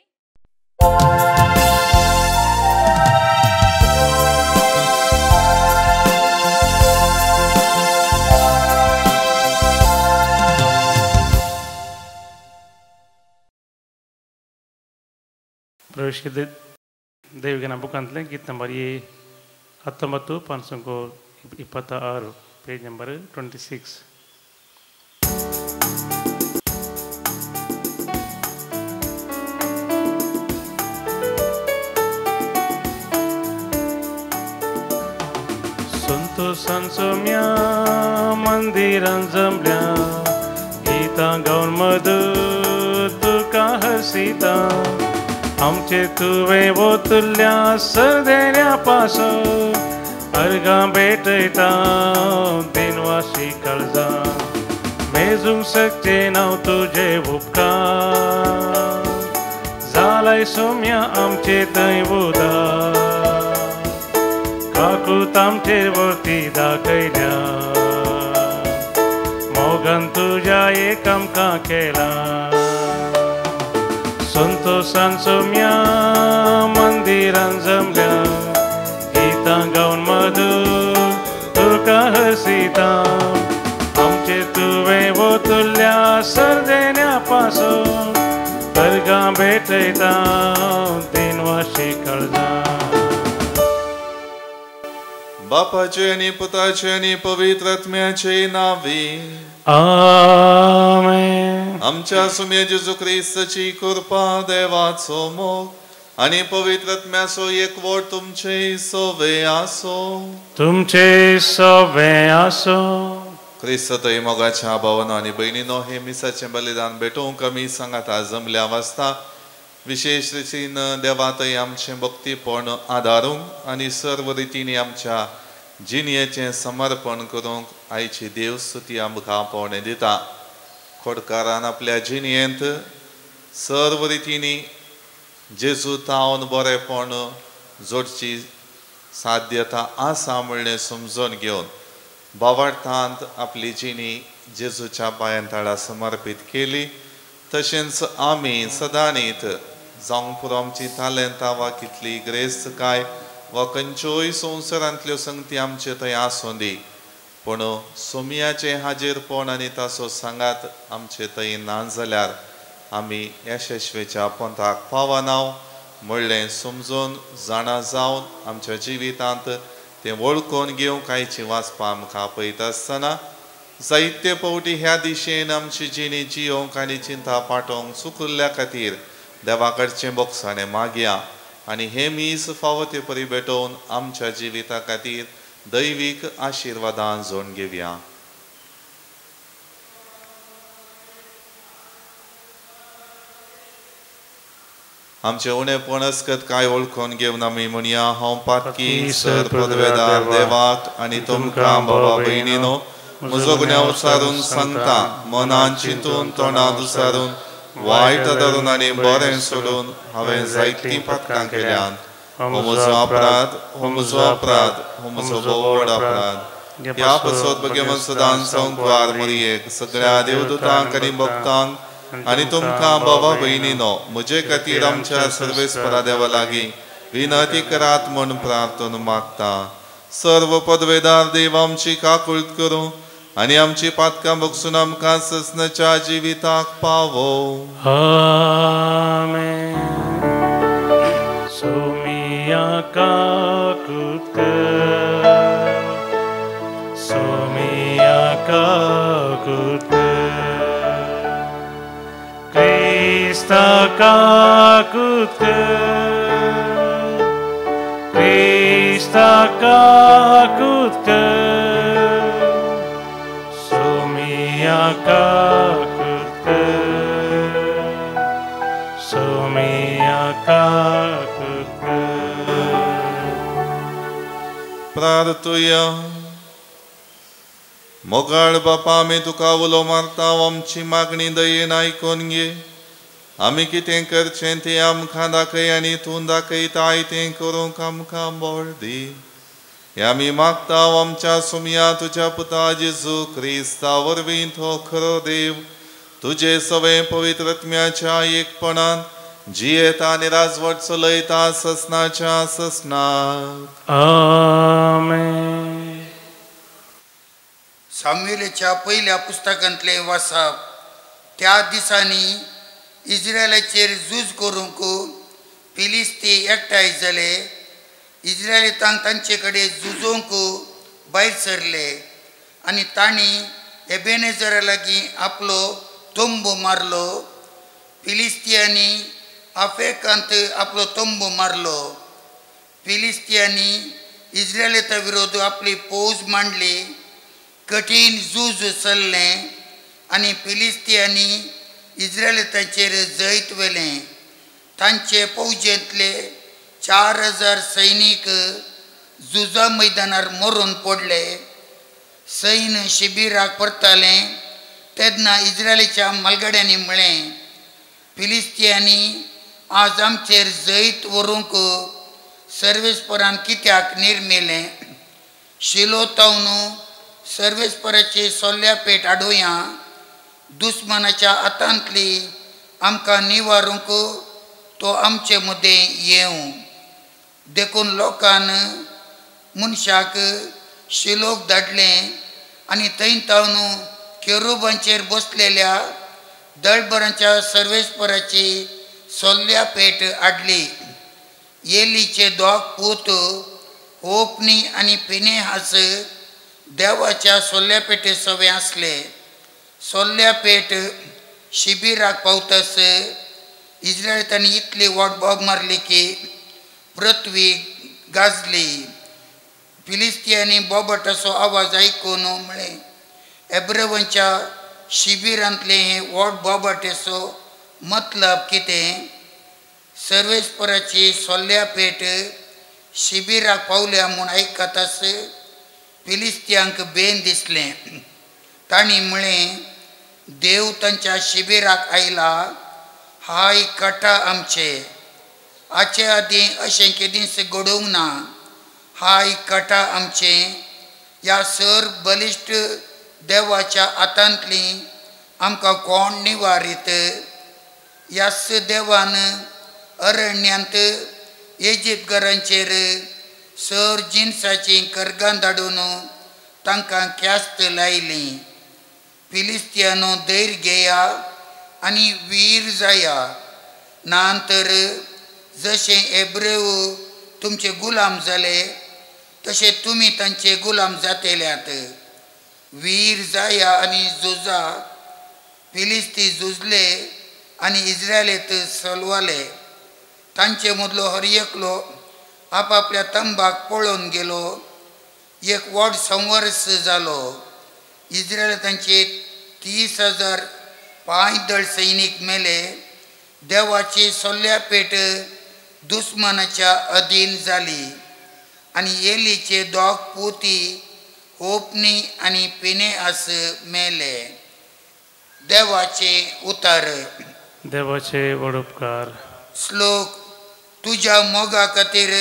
[SPEAKER 2] ಪ್ರವೇಶಿಸಿದ ದೇವಿಗನ ಬುಕ್ ಗೀತ್ ನಂಬರ್ ಎ 19 526, ಪೇಜ್ ನಂಬರ್ 26. संतोषान सोम्या मंदिरान जमल्या, गीतां गावन मधु तुका हसीता, आमचे तुवें वोतुल्या सरदेण्या पासो, अर्गां भेटयता दिनवाशी काळजां, मेजूंक शकचें नांव तुजे उपकार, जालाय सोम्या आमचे थंय उदार, काकूत आमचेर वरती दाखयल्या, मोगान तुज्या एक आमकां केला. संतोषान सोम्या मंदिरान जमल्या, गीतां गावन मधु तुका हसीता, आमचे तुवें वोतुल्या सरदेण्या पासो, अर्गां भेटयता दिनवाशी काळजां.
[SPEAKER 5] बापाचे आनी पुताचे आनी पवित्र आत्म्याचे नांवी
[SPEAKER 2] आमेन.
[SPEAKER 5] आमच्या सुम्या जेजू क्रिस्ताची कृपा, देवाचो मोग आनी पवित्र आत्म्याचो एकवट तुमचे सोवे आसो.
[SPEAKER 2] तुमचे सोवे आसो.
[SPEAKER 5] क्रिस्त थंय मोगाच्या भावानो आनी भयणीनो, हे मिसाचें बलिदान भेटोवंक आमी सांगाता जमल्या वास्ता विशेष रितीन देवा थंय आमचें भक्तीपण आदारूंक आनी सर्व रितींनी आमच्या जिणयेचें समर्पण करूंक आयची देव स्तुती आमकां पावणें दिता. खोडकारान आपल्या जिणयेंत सर्व रितींनी जेजू तावन बरेपण जोडची साध्यता आसा म्हणलें समजून घेवन भावार्थांत आपली जिणी जेजूच्या पांयां तळा समर्पीत केली. तशेंच आमी सदांनीत जावंक पुरो आमची तालेंतां वा कितली ग्रेस्तकाय वा खंयच्योय संवसारांतल्यो संगती आमचे थंय आसूं दी, पूण सोमयाचें हाजीरपण आनी ताचो सांगात आमचे थंय ना जाल्यार आमी यशस्वीच्या पंथाक पावना म्हणलें समजून जाणा जावन आमच्या जिवितांत तें वळखून घेवंक आयची वाचपां आमकां आपयता आसतना जायते फावटी ह्या दिशेन आमची जिणी जियोवंक आनी चिंता पाठोवंक चुकुल्ल्या खातीर देवा कडचें बोगसाणें मागया आनी हें मीस फावो ते परी भेटोवन आमच्या जिविता खातीर दैवीक आशिर्वादान जोडून घेवया. आमचे उणेपण अस्कत काय वळखून घेवन आमी म्हणया, हांव पातकी सर पदवेदार देवाक आनी तुमकां बाबा भयणीनो म्हजो गुन्यांव उचारून सांगता, मनान चिंतून तोंडान उचारून वायट धरून आनी बरें सोडून हांवें जायतीं पातकां केल्यांत. हो म्हजो अपराध, हो म्हजो अपराध, हो म्हजो व्हड अपराध. ह्या पसत भगवान सदां संकवार मरियेक, सगळ्या देवदूतांक आनी भक्तांक आनी तुमकां बाबा भयणीनो म्हजे खातीर आमच्या सर्वेस्परा देवा लागीं विनंती करात म्हूण प्रार्थना मागता. सर्व पदवेदार देव आमची काकूळत करूं आनी आमची पातकां बगसून आमकां ससनाच्या जिविताक पावो.
[SPEAKER 2] आमेन. सोमिया काकूत कर, सोमिया काकूत कर, क्रिस्ता काकूत कर, क्रिस्ता काकूत कर, सोमिया काकूत कर, सोमिया काकूत कर.
[SPEAKER 5] प्रार्थुया. मोगाळ बापा, आमी तुका उलो मारता, आमची मागणी दयेन आयकून घे. आमी कितें करचें तें आमकां दाखय आनी तूं दाखयताय तें करूंक आमकां बळ दी. हें आमी मागता आमच्या सुमया तुज्या पुता जेजू क्रिस्ता वरवीं, तो खरो देव तुजे सवें पवित्र आत्म्याच्या एकपणान जियेता आनी राजवट चलयता ससनाच्या ससनाक.
[SPEAKER 2] आमेन.
[SPEAKER 6] सामुएलाच्या पयल्या पुस्तकांतलें वाचप. त्या दिसांनी इस्रायलाचेर झूज करूंक फिलिस्ती एकठांय जाले. इस्रायलितांक तांचे कडेन झुजोवंक भायर सरले आनी तांणी एबेनेजरा लागीं आपलो तंबू मारलो. फिलिस्तियांनी आफ्रिकांत आपलो तंबू मारलो. फिलिस्तियांनी इस्रायलिता विरोध आपली फौज मांडली. कठीण झूज चल्लें आनी फिलिस्तियांनी इस्रायलितांचेर जैत व्हेलें. तांचे फौजेंतले 4000 सैनीक झुजा मैदानार मरून पडले. सैन्य शिबिराक परतालें तेन्ना इस्रायलीच्या म्हालगड्यांनी म्हळें, फिलिस्तियांनी आज आमचेर जैत व्हरूंक सर्वेस्परान कित्याक निर्मेलें? शिलो तावन सर्वेस्पराची सोल्या पेट हाडुया, दुस्मानाच्या हातांतली आमकां निवारूंक तो आमचे मदें येवं. देखून लोकान मनशाक शिलोक धाडलें आनी थंय तावन केरुबांचेर बसलेल्या दळबरांच्या सर्वेस्पराची सोल्या पेट हाडली. एलीचे दोग पूत होपनी आनी पिनेहास देवाच्या सोल्या पेटे सवे आसले. सोल्या पेट शिबिराक पावतास इस्रायलितांनी इतली वाट बोब मारली की पृथ्वी गाजली. फिलिस्तियांनी बोबाटाचो आवाज आयकून म्हळें, एब्रेवांच्या शिबिरांतलें हें व्हड बोबाटेचो मतलब कितें? सर्वेस्पराची सोल्या पेट शिबिराक पावल्या म्हूण आयकतास फिलिस्तियांक बेन दिसलें. तांणी म्हळें, देव तांच्या शिबिराक आयला, हाय कटा आमचे, हाचे आदीं अशें केदींच घडोवंक ना. हाय कटा आमचे, ह्या सर बलिश्ट देवाच्या हातांतली आमकां कोण निवारीत? ह्याच देवान अरण्यांत इजिप्तकारांचेर सर जिनसाचीं करगां धाडून तांकां ख्यास्त लायली. फिलिस्तियानो धैर्य घेया आनी वीर जाया, ना तर जशें एब्रेव तुमचे गुलाम जाले तशें तुमी तांचे गुलाम जातेल्यात. वीर जाया आनी झुजा. फिलिस्ती झुजले आनी इस्रायलीत सलवाले. तांचे मदलो हर एकलो आपापल्या तंबाक पळोवन गेलो. एक व्हड संवर्स जालो. इस्रायलांचे 30,000 पांयदळ सैनीक मेले. देवाची सोल्या पेट दुस्मानाच्या अधीन जाली आनी एलीचे दोग पुती होपनी आनी पिनेहास मेले. देवाचे उतार.
[SPEAKER 2] देवाचे व्हड उपकार.
[SPEAKER 6] श्लोक तुज्या मोगा खातीर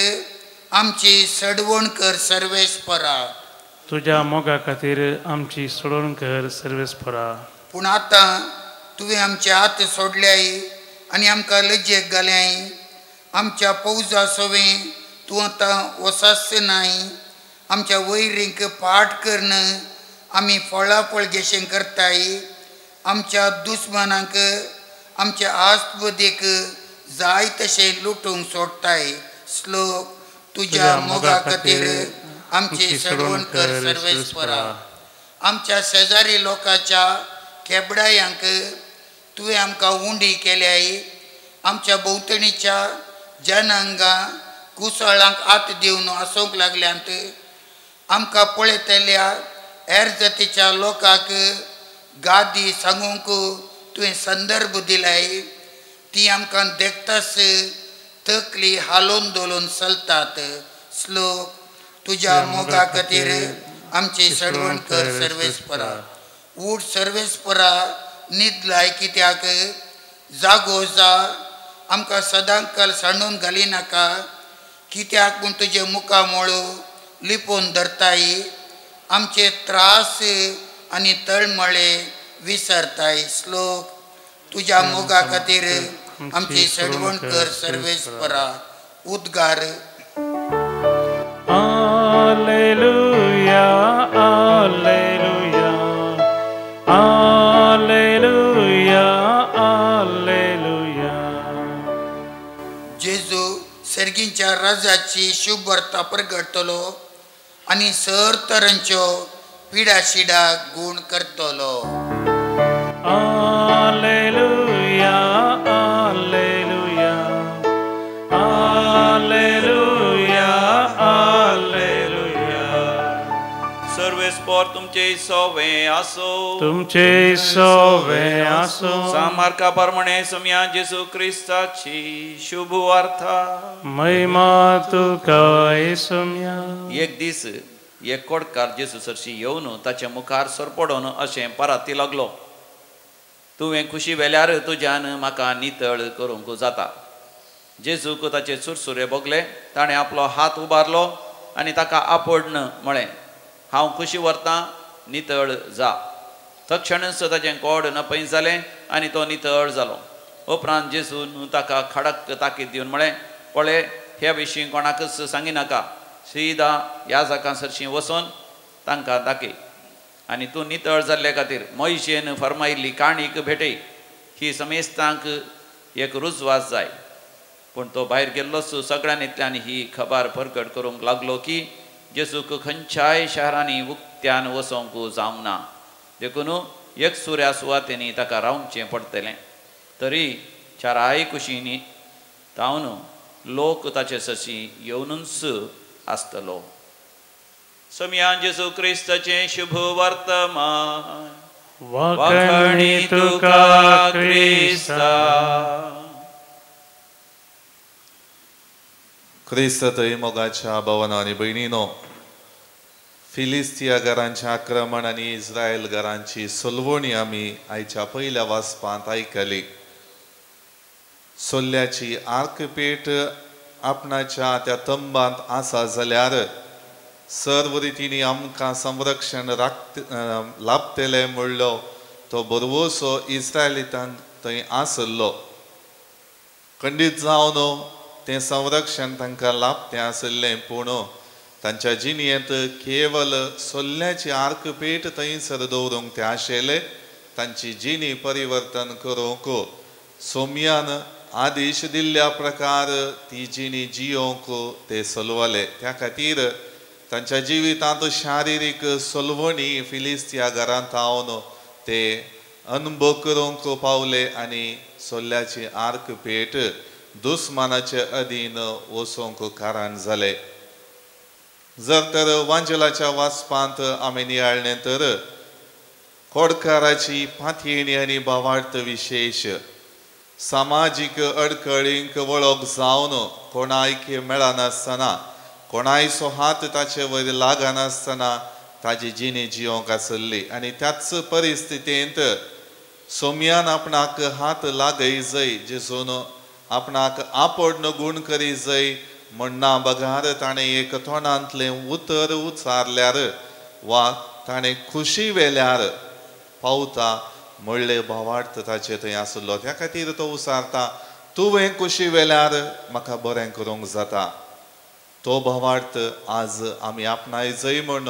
[SPEAKER 6] आमची सडवण कर सर्वेस्परा.
[SPEAKER 2] तुज्या मोगा खातीर आमची सडवण कर सर्वेस्परा.
[SPEAKER 6] पूण आतां तुवें आमचे हात सोडल्याय आनी आमकां लजेक घाल्याय. आमच्या पौजा सोवें तूं आतां वसास नाय. आमच्या वैरींक पाठ करून आमी फळाफळ गेशें करताय. आमच्या दुस्मानांक आमच्या आस्पदीक जाय तशें लुटूंक सोडटाय. श्लोक तुज्या मोगा खातीर आमची सडवण कर सर्वेस्परा. आमच्या शेजारी लोकांच्या खेबडायांक तुवें आमकां उंडी केल्याय. आमच्या भोंवतणीच्या जनांगां कुसळांक हात दिवन आसूंक लागल्यांत. आमकां पळयतल्या हेर जातीच्या लोकांक गादी सांगूंक तुवें संदर्भ दिलाय. ती आमकां देखताच तकली हालोवन धोलून चलतात. श्लोक तुज्या मोगा खातीर आमची सडवण कर सर्वेस्परा. ऊठ सर्वेस्परा, न्हिदलाय कित्याक? जागो जा, आमकां सदांकाल सांडून घाली नाका. कित्याक म्हूण तुजे मुखामळ लिपोवन धरताय? आमचे त्रास आनी तळमळे विसरताय. श्लोक तुज्या मोगा खातीर आमची सडवण कर सर्वेस्परा. उद्गार.
[SPEAKER 2] Alleluia, alleluia, alleluia, alleluia.
[SPEAKER 6] जेजू सर्गींच्या राजाची शुभवार्ता प्रगटतलो आनी सर तरांच्यो पिडा शिडा गुण करतलो.
[SPEAKER 2] Alleluia, alleluia, alleluia, alleluia.
[SPEAKER 1] सर्वेस्पर तुमचे सोवे आसो.
[SPEAKER 2] तुमचे सोवे आसो.
[SPEAKER 1] सामार्का प्रमाणे समया जेजू क्रिस्ताची शुभ वार्ता.
[SPEAKER 2] महिमा तुका सोम्या.
[SPEAKER 1] एक दीस एक कोडकार जेजू सरशी येवन ताच्या मुखार सरपडोन अशें पराती लागलो, तुवें खुशी वेल्यार तुज्यान म्हाका नितळ करूंक जाता. जेजूक ताचे सुरसुरे भोगले. ताणें आपलो हात उबारलो आनी ताका आपोडन म्हळें, हांव खुशी व्हरतां, नितळ जा. तक्षणच ताचें कोड नपय जालें आनी तो नितळ जालो. उपरांत जेजून ताका खडक ताकीद दिवन म्हळें, पळय, ह्या विशीं कोणाकच सांगिनाका. सीदा ह्या जाकां सरशीं वचून तांकां दाखय आनी तूं नितळ जाल्ले खातीर मोयशेन फर्मायिल्ली काणीक भेटय. ही समेस्तांक एक रुजवास जाय. पूण तो भायर गेल्लोच सगळ्यांतल्यान ही खबर परगट करूंक लागलो की जेजूक खंयच्याय शहरांनी उक्त्यान वचोंक जावंक ना. देखून एक सुऱ्या सुवातेनी ताका रावचें पडटलें. तरी चाराय कुशींनी तावन लोक ताचे सरशीं येवनूच आसतलो. समया जेजू क्रिस्ताचें शुभ वर्तमान.
[SPEAKER 2] वाखणी तुका क्रिस्ता.
[SPEAKER 5] क्रिस्त थंय मोगाच्या भावानो आनी भयणीनो, फिलिस्तिया घरांचें आक्रमण आनी इस्रायल घरांची सोलवणी आमी आयच्या पयल्या वाचपांत आयकली. सोल्ल्याची आर्कपेट आपणाच्या त्या तंबांत आसा जाल्यार सर्व रितींनी आमकां संरक्षण लाभतलें म्हणलो तो बरवसो इस्रायलितांक थंय आसलो. खंडीत जावन तें संरक्षण तांकां लाभतें आशिल्लें, पूण तांच्या जिणेंत केवल सोल्ल्याची आर्कपेट थंयसर दवरूंक ते आशिल्ले. तांची जिणी परिवर्तन करूंक सोम्यान आदेश दिल्ल्या प्रकार ती जिणी जियोंक ते सलवले. त्या खातीर तांच्या जिवितांत शारिरीक सोलवणी फिलिस्तिया घरांत हावन ते अनुभव करूंक पावले आनी सोल्ल्याची आर्कपेट दुस्मानाचे अधीन वचोंक कारण जाले. जर तर वांजेलाच्या वाचपांत आमी नियाळ्ळें तर कोडकाराची पातयेणी आनी भावार्थ विशेश सामाजीक अडकळींक वळख जावन कोणायक मेळनासतना कोणायचो हात ताचे वयर लागनासतना ताजी जिणी जियोंक आसली आनी त्याच परिस्थितींत सोमयान आपणाक हात लागय जय, जेजून आपणाक आपोडन गूण करी जय म्हणना बगार ताणें एक तोंडांतलें उतर उचारल्यार वा ताणें खुशी वेल्यार पावता म्हणले भावार्थ ताचे थंय आसलो. त्या खातीर तो उसारता, तुवें खुशी वेल्यार म्हाका बरें करूंक जाता. तो भावार्थ आज आमी आपणाय जय म्हण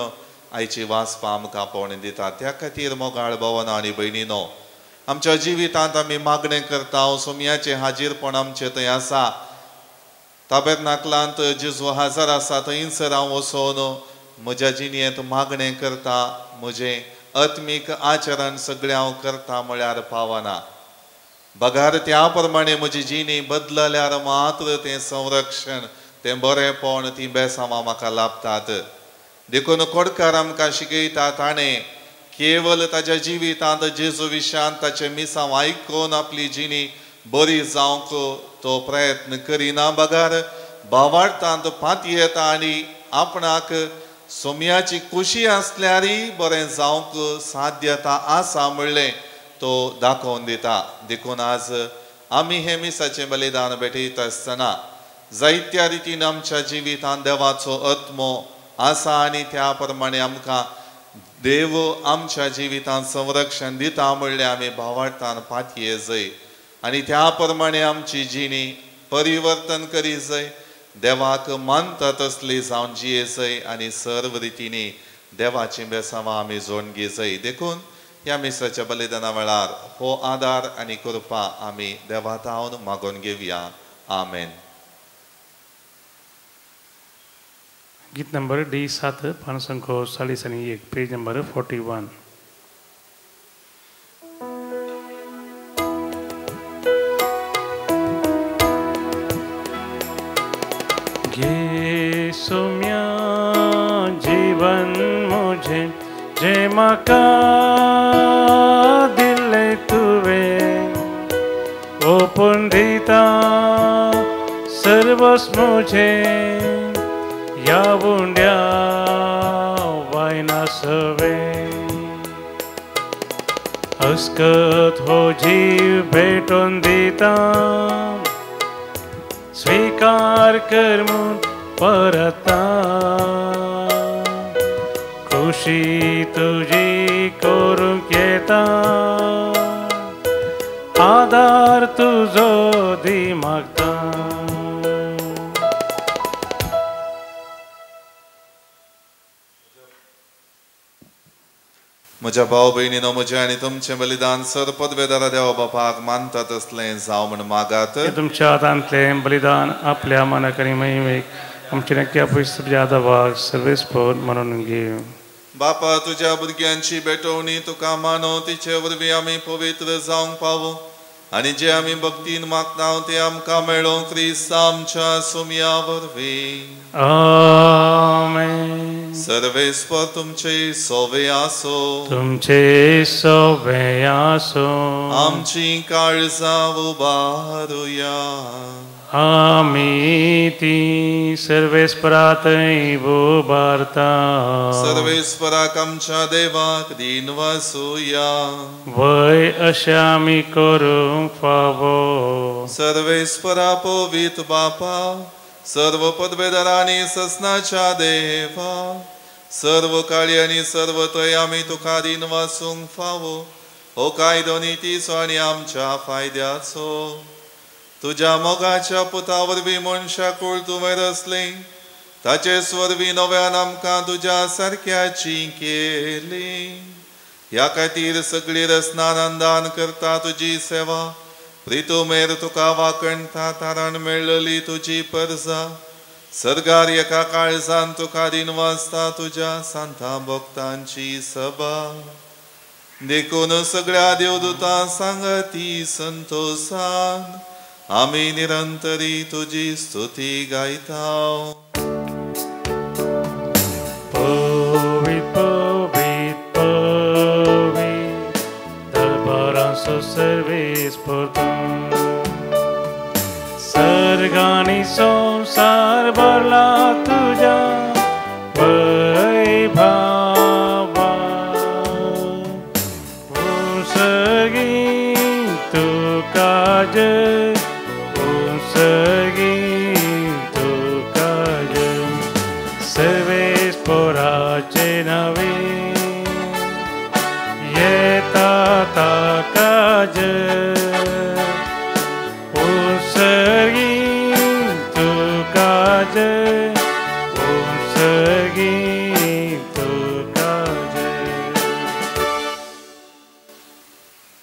[SPEAKER 5] आयची वाचपा आमकां आपोवणी दिता. त्या खातीर मोगाळ भावना आनी भयणीनो, आमच्या जिवितांत आमी मागणें करता, सोमयाचें हाजीरपण आमचें थंय आसा. ताबेरनाकलांत जेजू हाजर आसा थंयसर हांव वचोन म्हज्या जिणेंत मागणें करता, म्हजें आत्मीक आचरण सगळें हांव करता म्हळ्यार पावना. बगार त्या प्रमाणे म्हजी जिणी बदलल्यार मात्र तें संरक्षण, तें बरेंपण, तीं बेसांवां म्हाका लाभतात. देखून कोडकार आमकां शिकयता, ताणें केवल ताज्या जिवितांत जेजू विशयांत ताचें मिसांव आयकून आपली जिणी बरी जावंक तो प्रयत्न करिना, बगार भावार्थांत पातयेता आनी आपणाक सोमयाची खुशी आसल्यारय बरें जावंक साध्यता आसा म्हणलें तो दाखोवन दिता. देखून आज आमी हें मिसाचें बलिदान भेटयता आसतना जायत्या रितीन आमच्या जिवितांत देवाचो आत्मो आसा आनी त्या प्रमाणे आमकां देव आमच्या जिवितांत संरक्षण दिता म्हणलें आमी भावार्थान पातये जय आनी त्या प्रमाणे आमची जिणी परिवर्तन करी जय, देवाक मानता तसली जावन जिये जय आनी सर्व रितींनी देवाची बेसांवां आमी जोडून घेजय. देखून ह्या मिसाच्या बलिदाना वेळार हो आदार आनी कृपा आमी देवा थावन मागून घेवया. आमेन.
[SPEAKER 2] गीत नंबर डी 7, 541, पेज नंबर 41. घे सोम्या जीवन मुझे जे म्हाका दिल्लें तुवें, ओपून दिता सर्वस्व मुझे ह्या उंड्या वायना सवें. अस्कत हो जीव भेटोन दिता, स्वीकार कर म्हूण परता, खुशी तुजी करूंक येता, आदार तुजो दी मागता.
[SPEAKER 5] म्हज्या भाव भयणीनो, म्हजें आनी तुमचें बलिदान सर पदवेदारा देवा बापाक मानता तसलें जावं म्हण मागात.
[SPEAKER 2] तुमच्या हातांतलें बलिदान आपल्या मनाक आनी महिमेक आमचे नक्की पयस आदावाक सर्वेस्पर म्हणून घेव.
[SPEAKER 5] बापा, तुज्या भुरग्यांची भेटवणी तुका मानो, तिचे वरवीं आमी पवित्र जावंक पावो आनी जे आमी भक्तीन मागता ते आमकां मेळो क्रिस्त आमच्या सुमया वरवीं.
[SPEAKER 2] आमेन.
[SPEAKER 5] सर्वेस्पर तुमचे सोवे आसो,
[SPEAKER 2] तुमचे सोवे आसो.
[SPEAKER 5] आमची काळजां उबारुया,
[SPEAKER 2] आमी ती सर्वेस्परातय उबारता.
[SPEAKER 5] सर्वेस्पराक आमच्या देवाक दीन वासुया,
[SPEAKER 2] वय अशें आमी करूंक फावो.
[SPEAKER 5] सर्वेस्परा पवित्र बापा, सर्व पदवेदारांनी ससनाच्या देवा, सर्व काळी आनी सर्व थंय आमी तुका दीन वासूंक फावो. हो कायदो नितीचो आनी आमच्या फायद्याचो. तुज्या मोगाच्या पुता वरवीं मनशा कूळ तुवें रचलें, ताचेच वरवीं नव्यान आमकां तुज्या सारक्याची केली. ह्या खातीर सगळी रचना आनंदान करता तुजी सेवा, प्रितुमेर तुका वाकणता तारण मेळ्ळली तुजी परजा. सर्गार एका काळजान तुका दीन वाचता तुज्या सांता भक्तांची सभा. देखून सगळ्या देवदूतां सांगती संतोषान आमी निरंतरी तुजी स्तुती गायता.
[SPEAKER 2] पवित्र पवित्र पवित्र दरबारांचो सर्वेस्पर तूं, सर्ग आनी संवसार भरला तुज्या वैभवान. सर्गी जय, उंसगी तुका जय, सर्वेस पोराचे नवे येता ताका जय, उंसगी तुका जय, उंसगी तुका जय।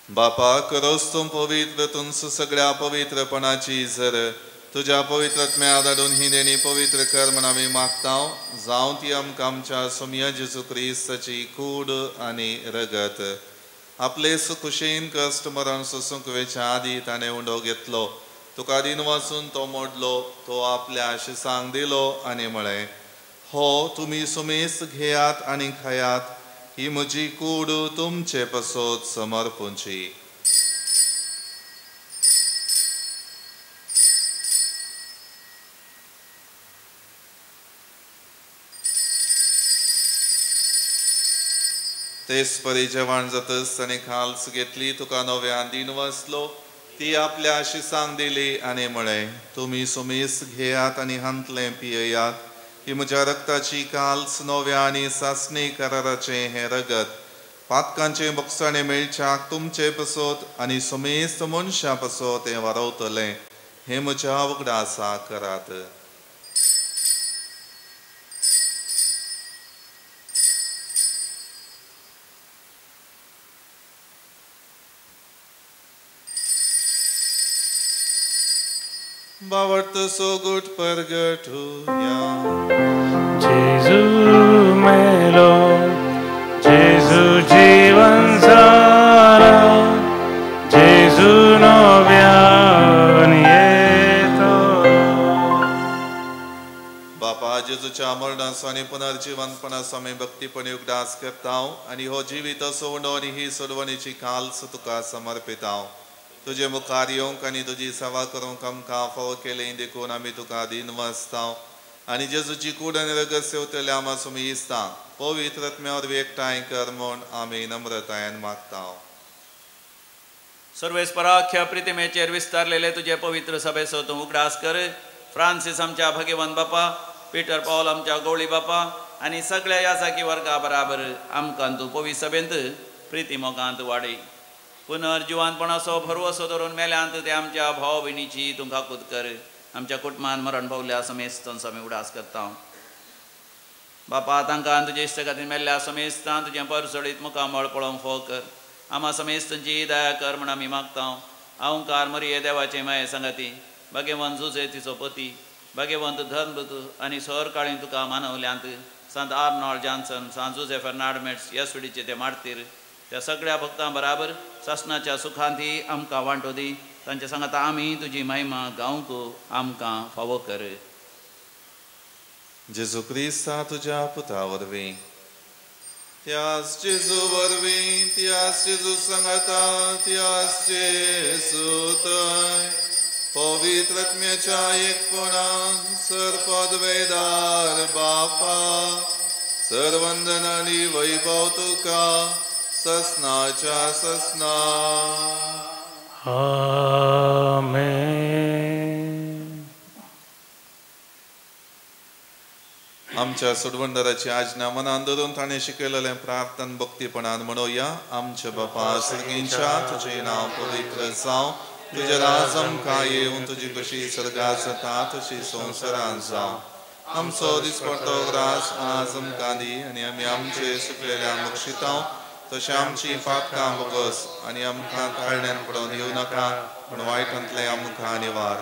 [SPEAKER 5] बापा करोस तूं पवित्र तुमचो सगळ्या पवित्रपणाची जर तुज्या पवित्र धाडून ही देणी पवित्र कर म्हण आमी मागता, जावं ती आमकां आमच्या सोमया जेजू क्रिस्ताची कूड आनी रगत। आपले सुखुशेन कश्ट मरण सोसूंक वेच्या आदी ताणें उंडो घेतलो, तुका दिन वाचून तो मोडलो, तो आपल्या शिसांक दिलो आनी म्हळें, हो तुमी सुमेस घेयात आनी खायात, ही म्हजी कूड तुमचे पसत समर्पूंची। तेच परी जेवण जातच ताणें खाल्स घेतली, तुका नव्यान दिन वाचलो, ती आपल्या शिसांक दिली आनी म्हळें, तुमी सुमेस घेयात आनी हांतलें पियेयात, ही म्हज्या रक्ताची काल्स नव्या आनी सासणी कराराचें हें रगत पातकांचें बोगसाणें मेळच्याक तुमचे पसत आनी सुमेस्त मनशां पसत हें वारवतलें, हें म्हज्या उगडासा करात। बावडत सोगूट परगटुया।
[SPEAKER 2] जेजू मेलो, जेजू जीवन जाला, जेजू नव्यान येतो।
[SPEAKER 5] बापा जेजूच्या मरणाचो आनी पुनर्जीवनपणाचो आमी भक्तीपणी उगडास करता आनी हो जिवीत सोडो आनी ही सोडवणीची काल्स तुका समर्पिता। तुजे मुखार येवंक आनी तुजी सेवा करूंक आमकां फावो केली देखून आमी तुका दिन वाचता आनी जेजूची कूड आनी रगत सेवतल्या आमा सुमी इस्ता पवित्र आत्म्या वरवीं एकठांय कर म्हूण आमी नम्रतायेन मागता।
[SPEAKER 1] सर्वेस्पराख्या प्रितिमेचेर विस्तारलेले तुजे पवित्र सभेचो तूं उगडास कर। फ्रांसीस आमच्या भगवान बापा, पीटर पावल आमच्या गवळी बापा आनी सगळ्या याजाकी वर्गा बराबर आमकां तूं पवित्र सभेंत प्रिती मोगांत वाडय। पुनर्जिवानपणाचो भरवसो धरून मेल्यांत ते आमच्या भाव भयणीची तूं काकूत कर। आमच्या कुटुंबान मरण पावल्या समेस्तांचो आमी उगडास करता। बापा तांकां तुजे इश्ट खातीर मेल्ल्या समेस्तां तुजें परसळीत मुखामळ पळोवंक फावो कर। आमा समेस्तांची दया कर म्हण आमी मागता। अहंकार मरिये देवाचे माये सांगाती, भाग्यवंत जुजे तिचो पती, भाग्यवंत धर्मदूत आनी सर काळीन तुका मानवल्यांत सांत आर्नॉल्ड जॉन्सन, सांत जुजे फेर्नांड येसुडीचे ते मार्तीर त्या सगळ्या भक्तां बराबर सासणाच्या सुखांती आमकां वांटो दी। तांच्या सांगाता आमी तुजी महिमा गावंक आमकां फावो कर।
[SPEAKER 5] जेजू क्रिस्ता तुज्या पुता वरवीं, त्याच जेजू वरवीं, त्याच जेजू सांगाता, त्याच जेजू थंय पवित्र आत्म्याच्या एकपणान सर पदवेदार बापा सरवंदन आनी वैभव तुका ससनाच्या ससना।
[SPEAKER 2] आमेन।
[SPEAKER 5] आमच्या सोडवणदाराची आज्ञा मनान धरून ताणें शिकयलेलें प्रार्थना भक्तीपणान म्हणोया। आमच्या बापा सर्गींच्या, तुजें नांव पवित्र जावं, तुजें राज आमकां येवन, तुजी कशी सर्गात जाता तशी संवसारांत जावं। आमचो दिसपडतो ग्रास आज आमकां दी आनी आमी आमचे सुकलेल्या बक्षिता तशें आमची पातकां बोगस आनी आमकां काळण्यान पडोवन येवं नाका, पूण वायटांतलें आमकां निवार।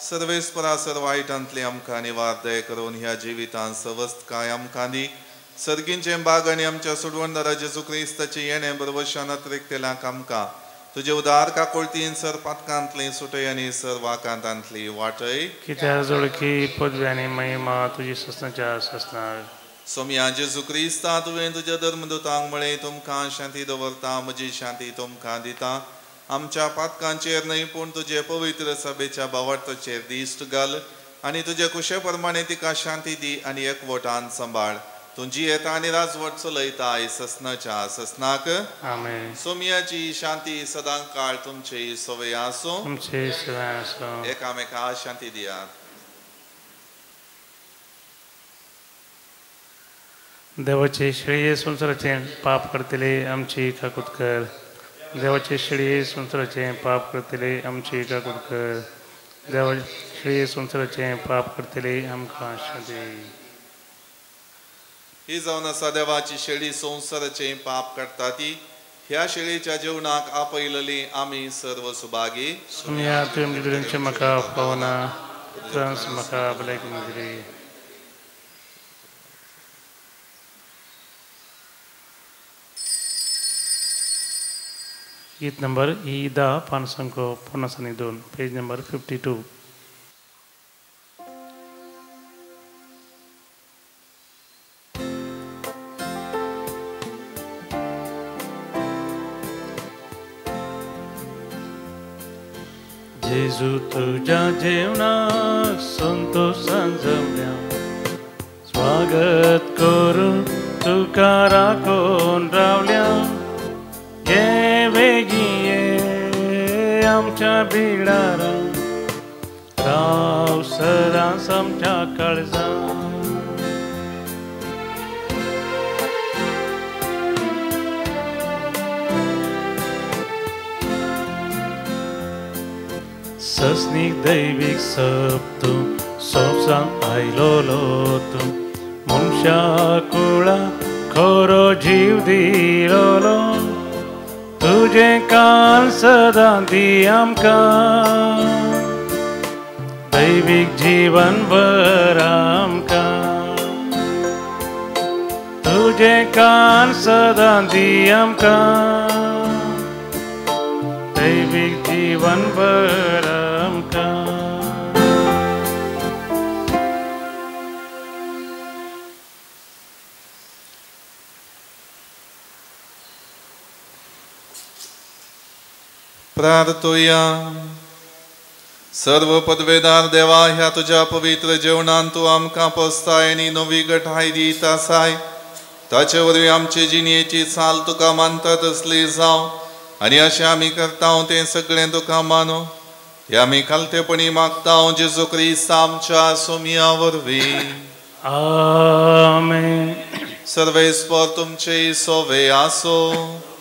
[SPEAKER 5] सर्वेस्परा सर वायटांतलें आमकां निवार दया करून ह्या जिवितांत सवस्तकाय आमकां दी। सर्गींचें बाग आनी आमच्या सोडवणदारा जेजू क्रिस्ताचें येणें बरवशान अतिरिक्तेल्यांक आमकां तुजे उदार काकुळतीन सर पातकांतलें सुटय आनी सर वाकांतांतली वाटय।
[SPEAKER 2] कित्याक जोडकी पदवी आनी महिमा तुजी ससनाच्या ससनार।
[SPEAKER 5] सोमया जेजू क्रिस्ता, तुवें तुज्या धर्मदूतांक म्हळें, तुमकां शांती दवरता, म्हजी शांती तुमकां दिता। आमच्या पातकांचेर न्हय पूण तुजे पवित्र सभेच्या भावार्थाचेर दिश्ट घाल आनी तुजे कुशे प्रमाणे तिका शांती दी आनी एकवटान सांबाळ। तुजी येता आनी राजवट चलयता ससनाच्या ससनाक.
[SPEAKER 2] आमेन.
[SPEAKER 5] सोमियाची शांती सदां काळ तुमचे सवय आसूं.
[SPEAKER 2] तुमचे सवय आसूं.
[SPEAKER 5] एकामेका शांती दियात.
[SPEAKER 2] देवाचे शेळये संवसाराचें पाप करतले आमची काकूत कर. देवाचे शेळये संवसाराचें पाप करतले आमची काकूत कर. देवाचे शेळये संवसाराचें पाप करतले आमकां शांती.
[SPEAKER 5] ही जावन आसा देवाची शेळी संवसाराचें पाप काडटा ती. ह्या शेळीच्या जेवणाक आपयलेली आमी सर्व सुभागी.
[SPEAKER 2] सोम्या तुवें म्हाका पावना त्रास म्हाका भलायकी दिली. गीत नंबर ई 10 552, पेज नंबर 52. जेजू तुझ्या जेवणाक संतोषान जमल्या, स्वागत करून तुका राखून रावल्या. ये वेगी ये आमच्या बिळारा, राव सदांच आमच्या काळजां. ससनीक दैवीक सप तूं सोंपसान आयलोलो तूं, मनशा कुळा खरो जीव दिलोलो. तुजें कान सदां दी आमकां, दैवीक जीवन भर आमकां. तुजें कान सदां दी आमकां, दैवीक जीवन भर आमकां.
[SPEAKER 5] प्रार्थोया. सर्व पदवेदार देवा, ह्या तुज्या पवित्र जेवणान तूं आमकां पोसताय आनी नवी गठाय दीत आसाय. ताचे वरवीं आमचे जिणेची चाल तुका मानता तसली जावं आनी अशें आमी करता तें सगळें तुका मानू. हें आमी खालतेपणी मागता जेजू क्रिस्त आमच्या सोमिया वरवीं.
[SPEAKER 2] आमेन.
[SPEAKER 5] सर्वेस्पर तुमचे सोवे आसो.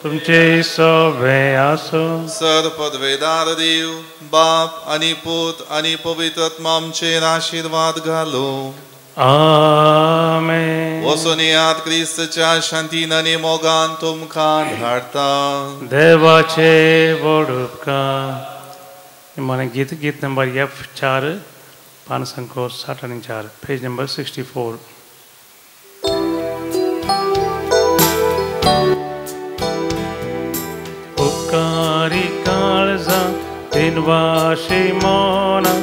[SPEAKER 2] तुमचे सोवे आसो.
[SPEAKER 5] सर पदवेदार देव बाप आनी पूत आनी पवित्र आत्मा आमचेर आशिर्वाद घालो.
[SPEAKER 2] आमेन.
[SPEAKER 5] वचून येयात क्रिस्तच्या शांतीन आनी मोगान तुमकां धाडटा.
[SPEAKER 2] देवाचे व्हड उपकार. निमाणें गीत, गीत नंबर F4 564, page number 64. उपकारी काळजा दिनवाशी मोना,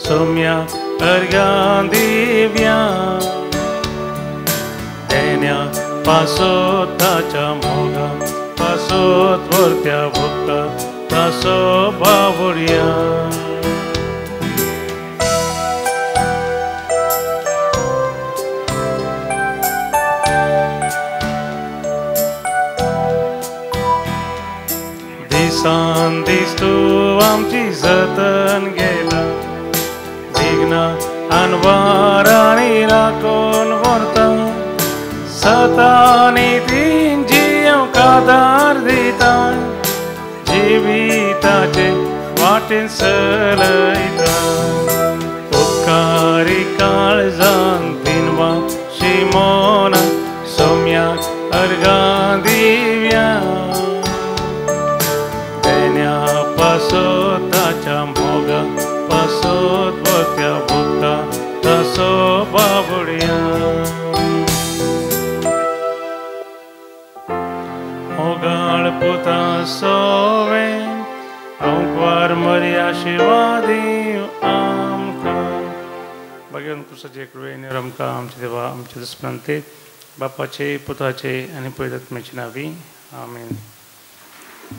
[SPEAKER 2] सोम्या अर्घ्यां दिव्या. देण्या पासोत ताच्या मोगा पासोत वरत्या भुक्ता तासो बावुरया. दिसान दीस तूं आमची जतन घेता, विघ्न अनवारांनी राखून व्हरता. सतानी तीन जियोंक आदार दिता, जिविताचे वाटेन चलयता. उपकारी काळजान दिनवा शिमोना, सोम्याक अर्घां दिव्या. देण्या पासोत ताच्या मोगा पासोत वरत्या भुक्ता तसो बाबुडया. मोगाळ पुता सोवे अंकवार मर्या शिवादीव आमकां. भगवान कृष्णाचे कृपेन आमकां आमचे देवा आमचे दुस्मनते बापाचे पुताचे आनी पवित्र आत्म्याचे नांवी. आमेन.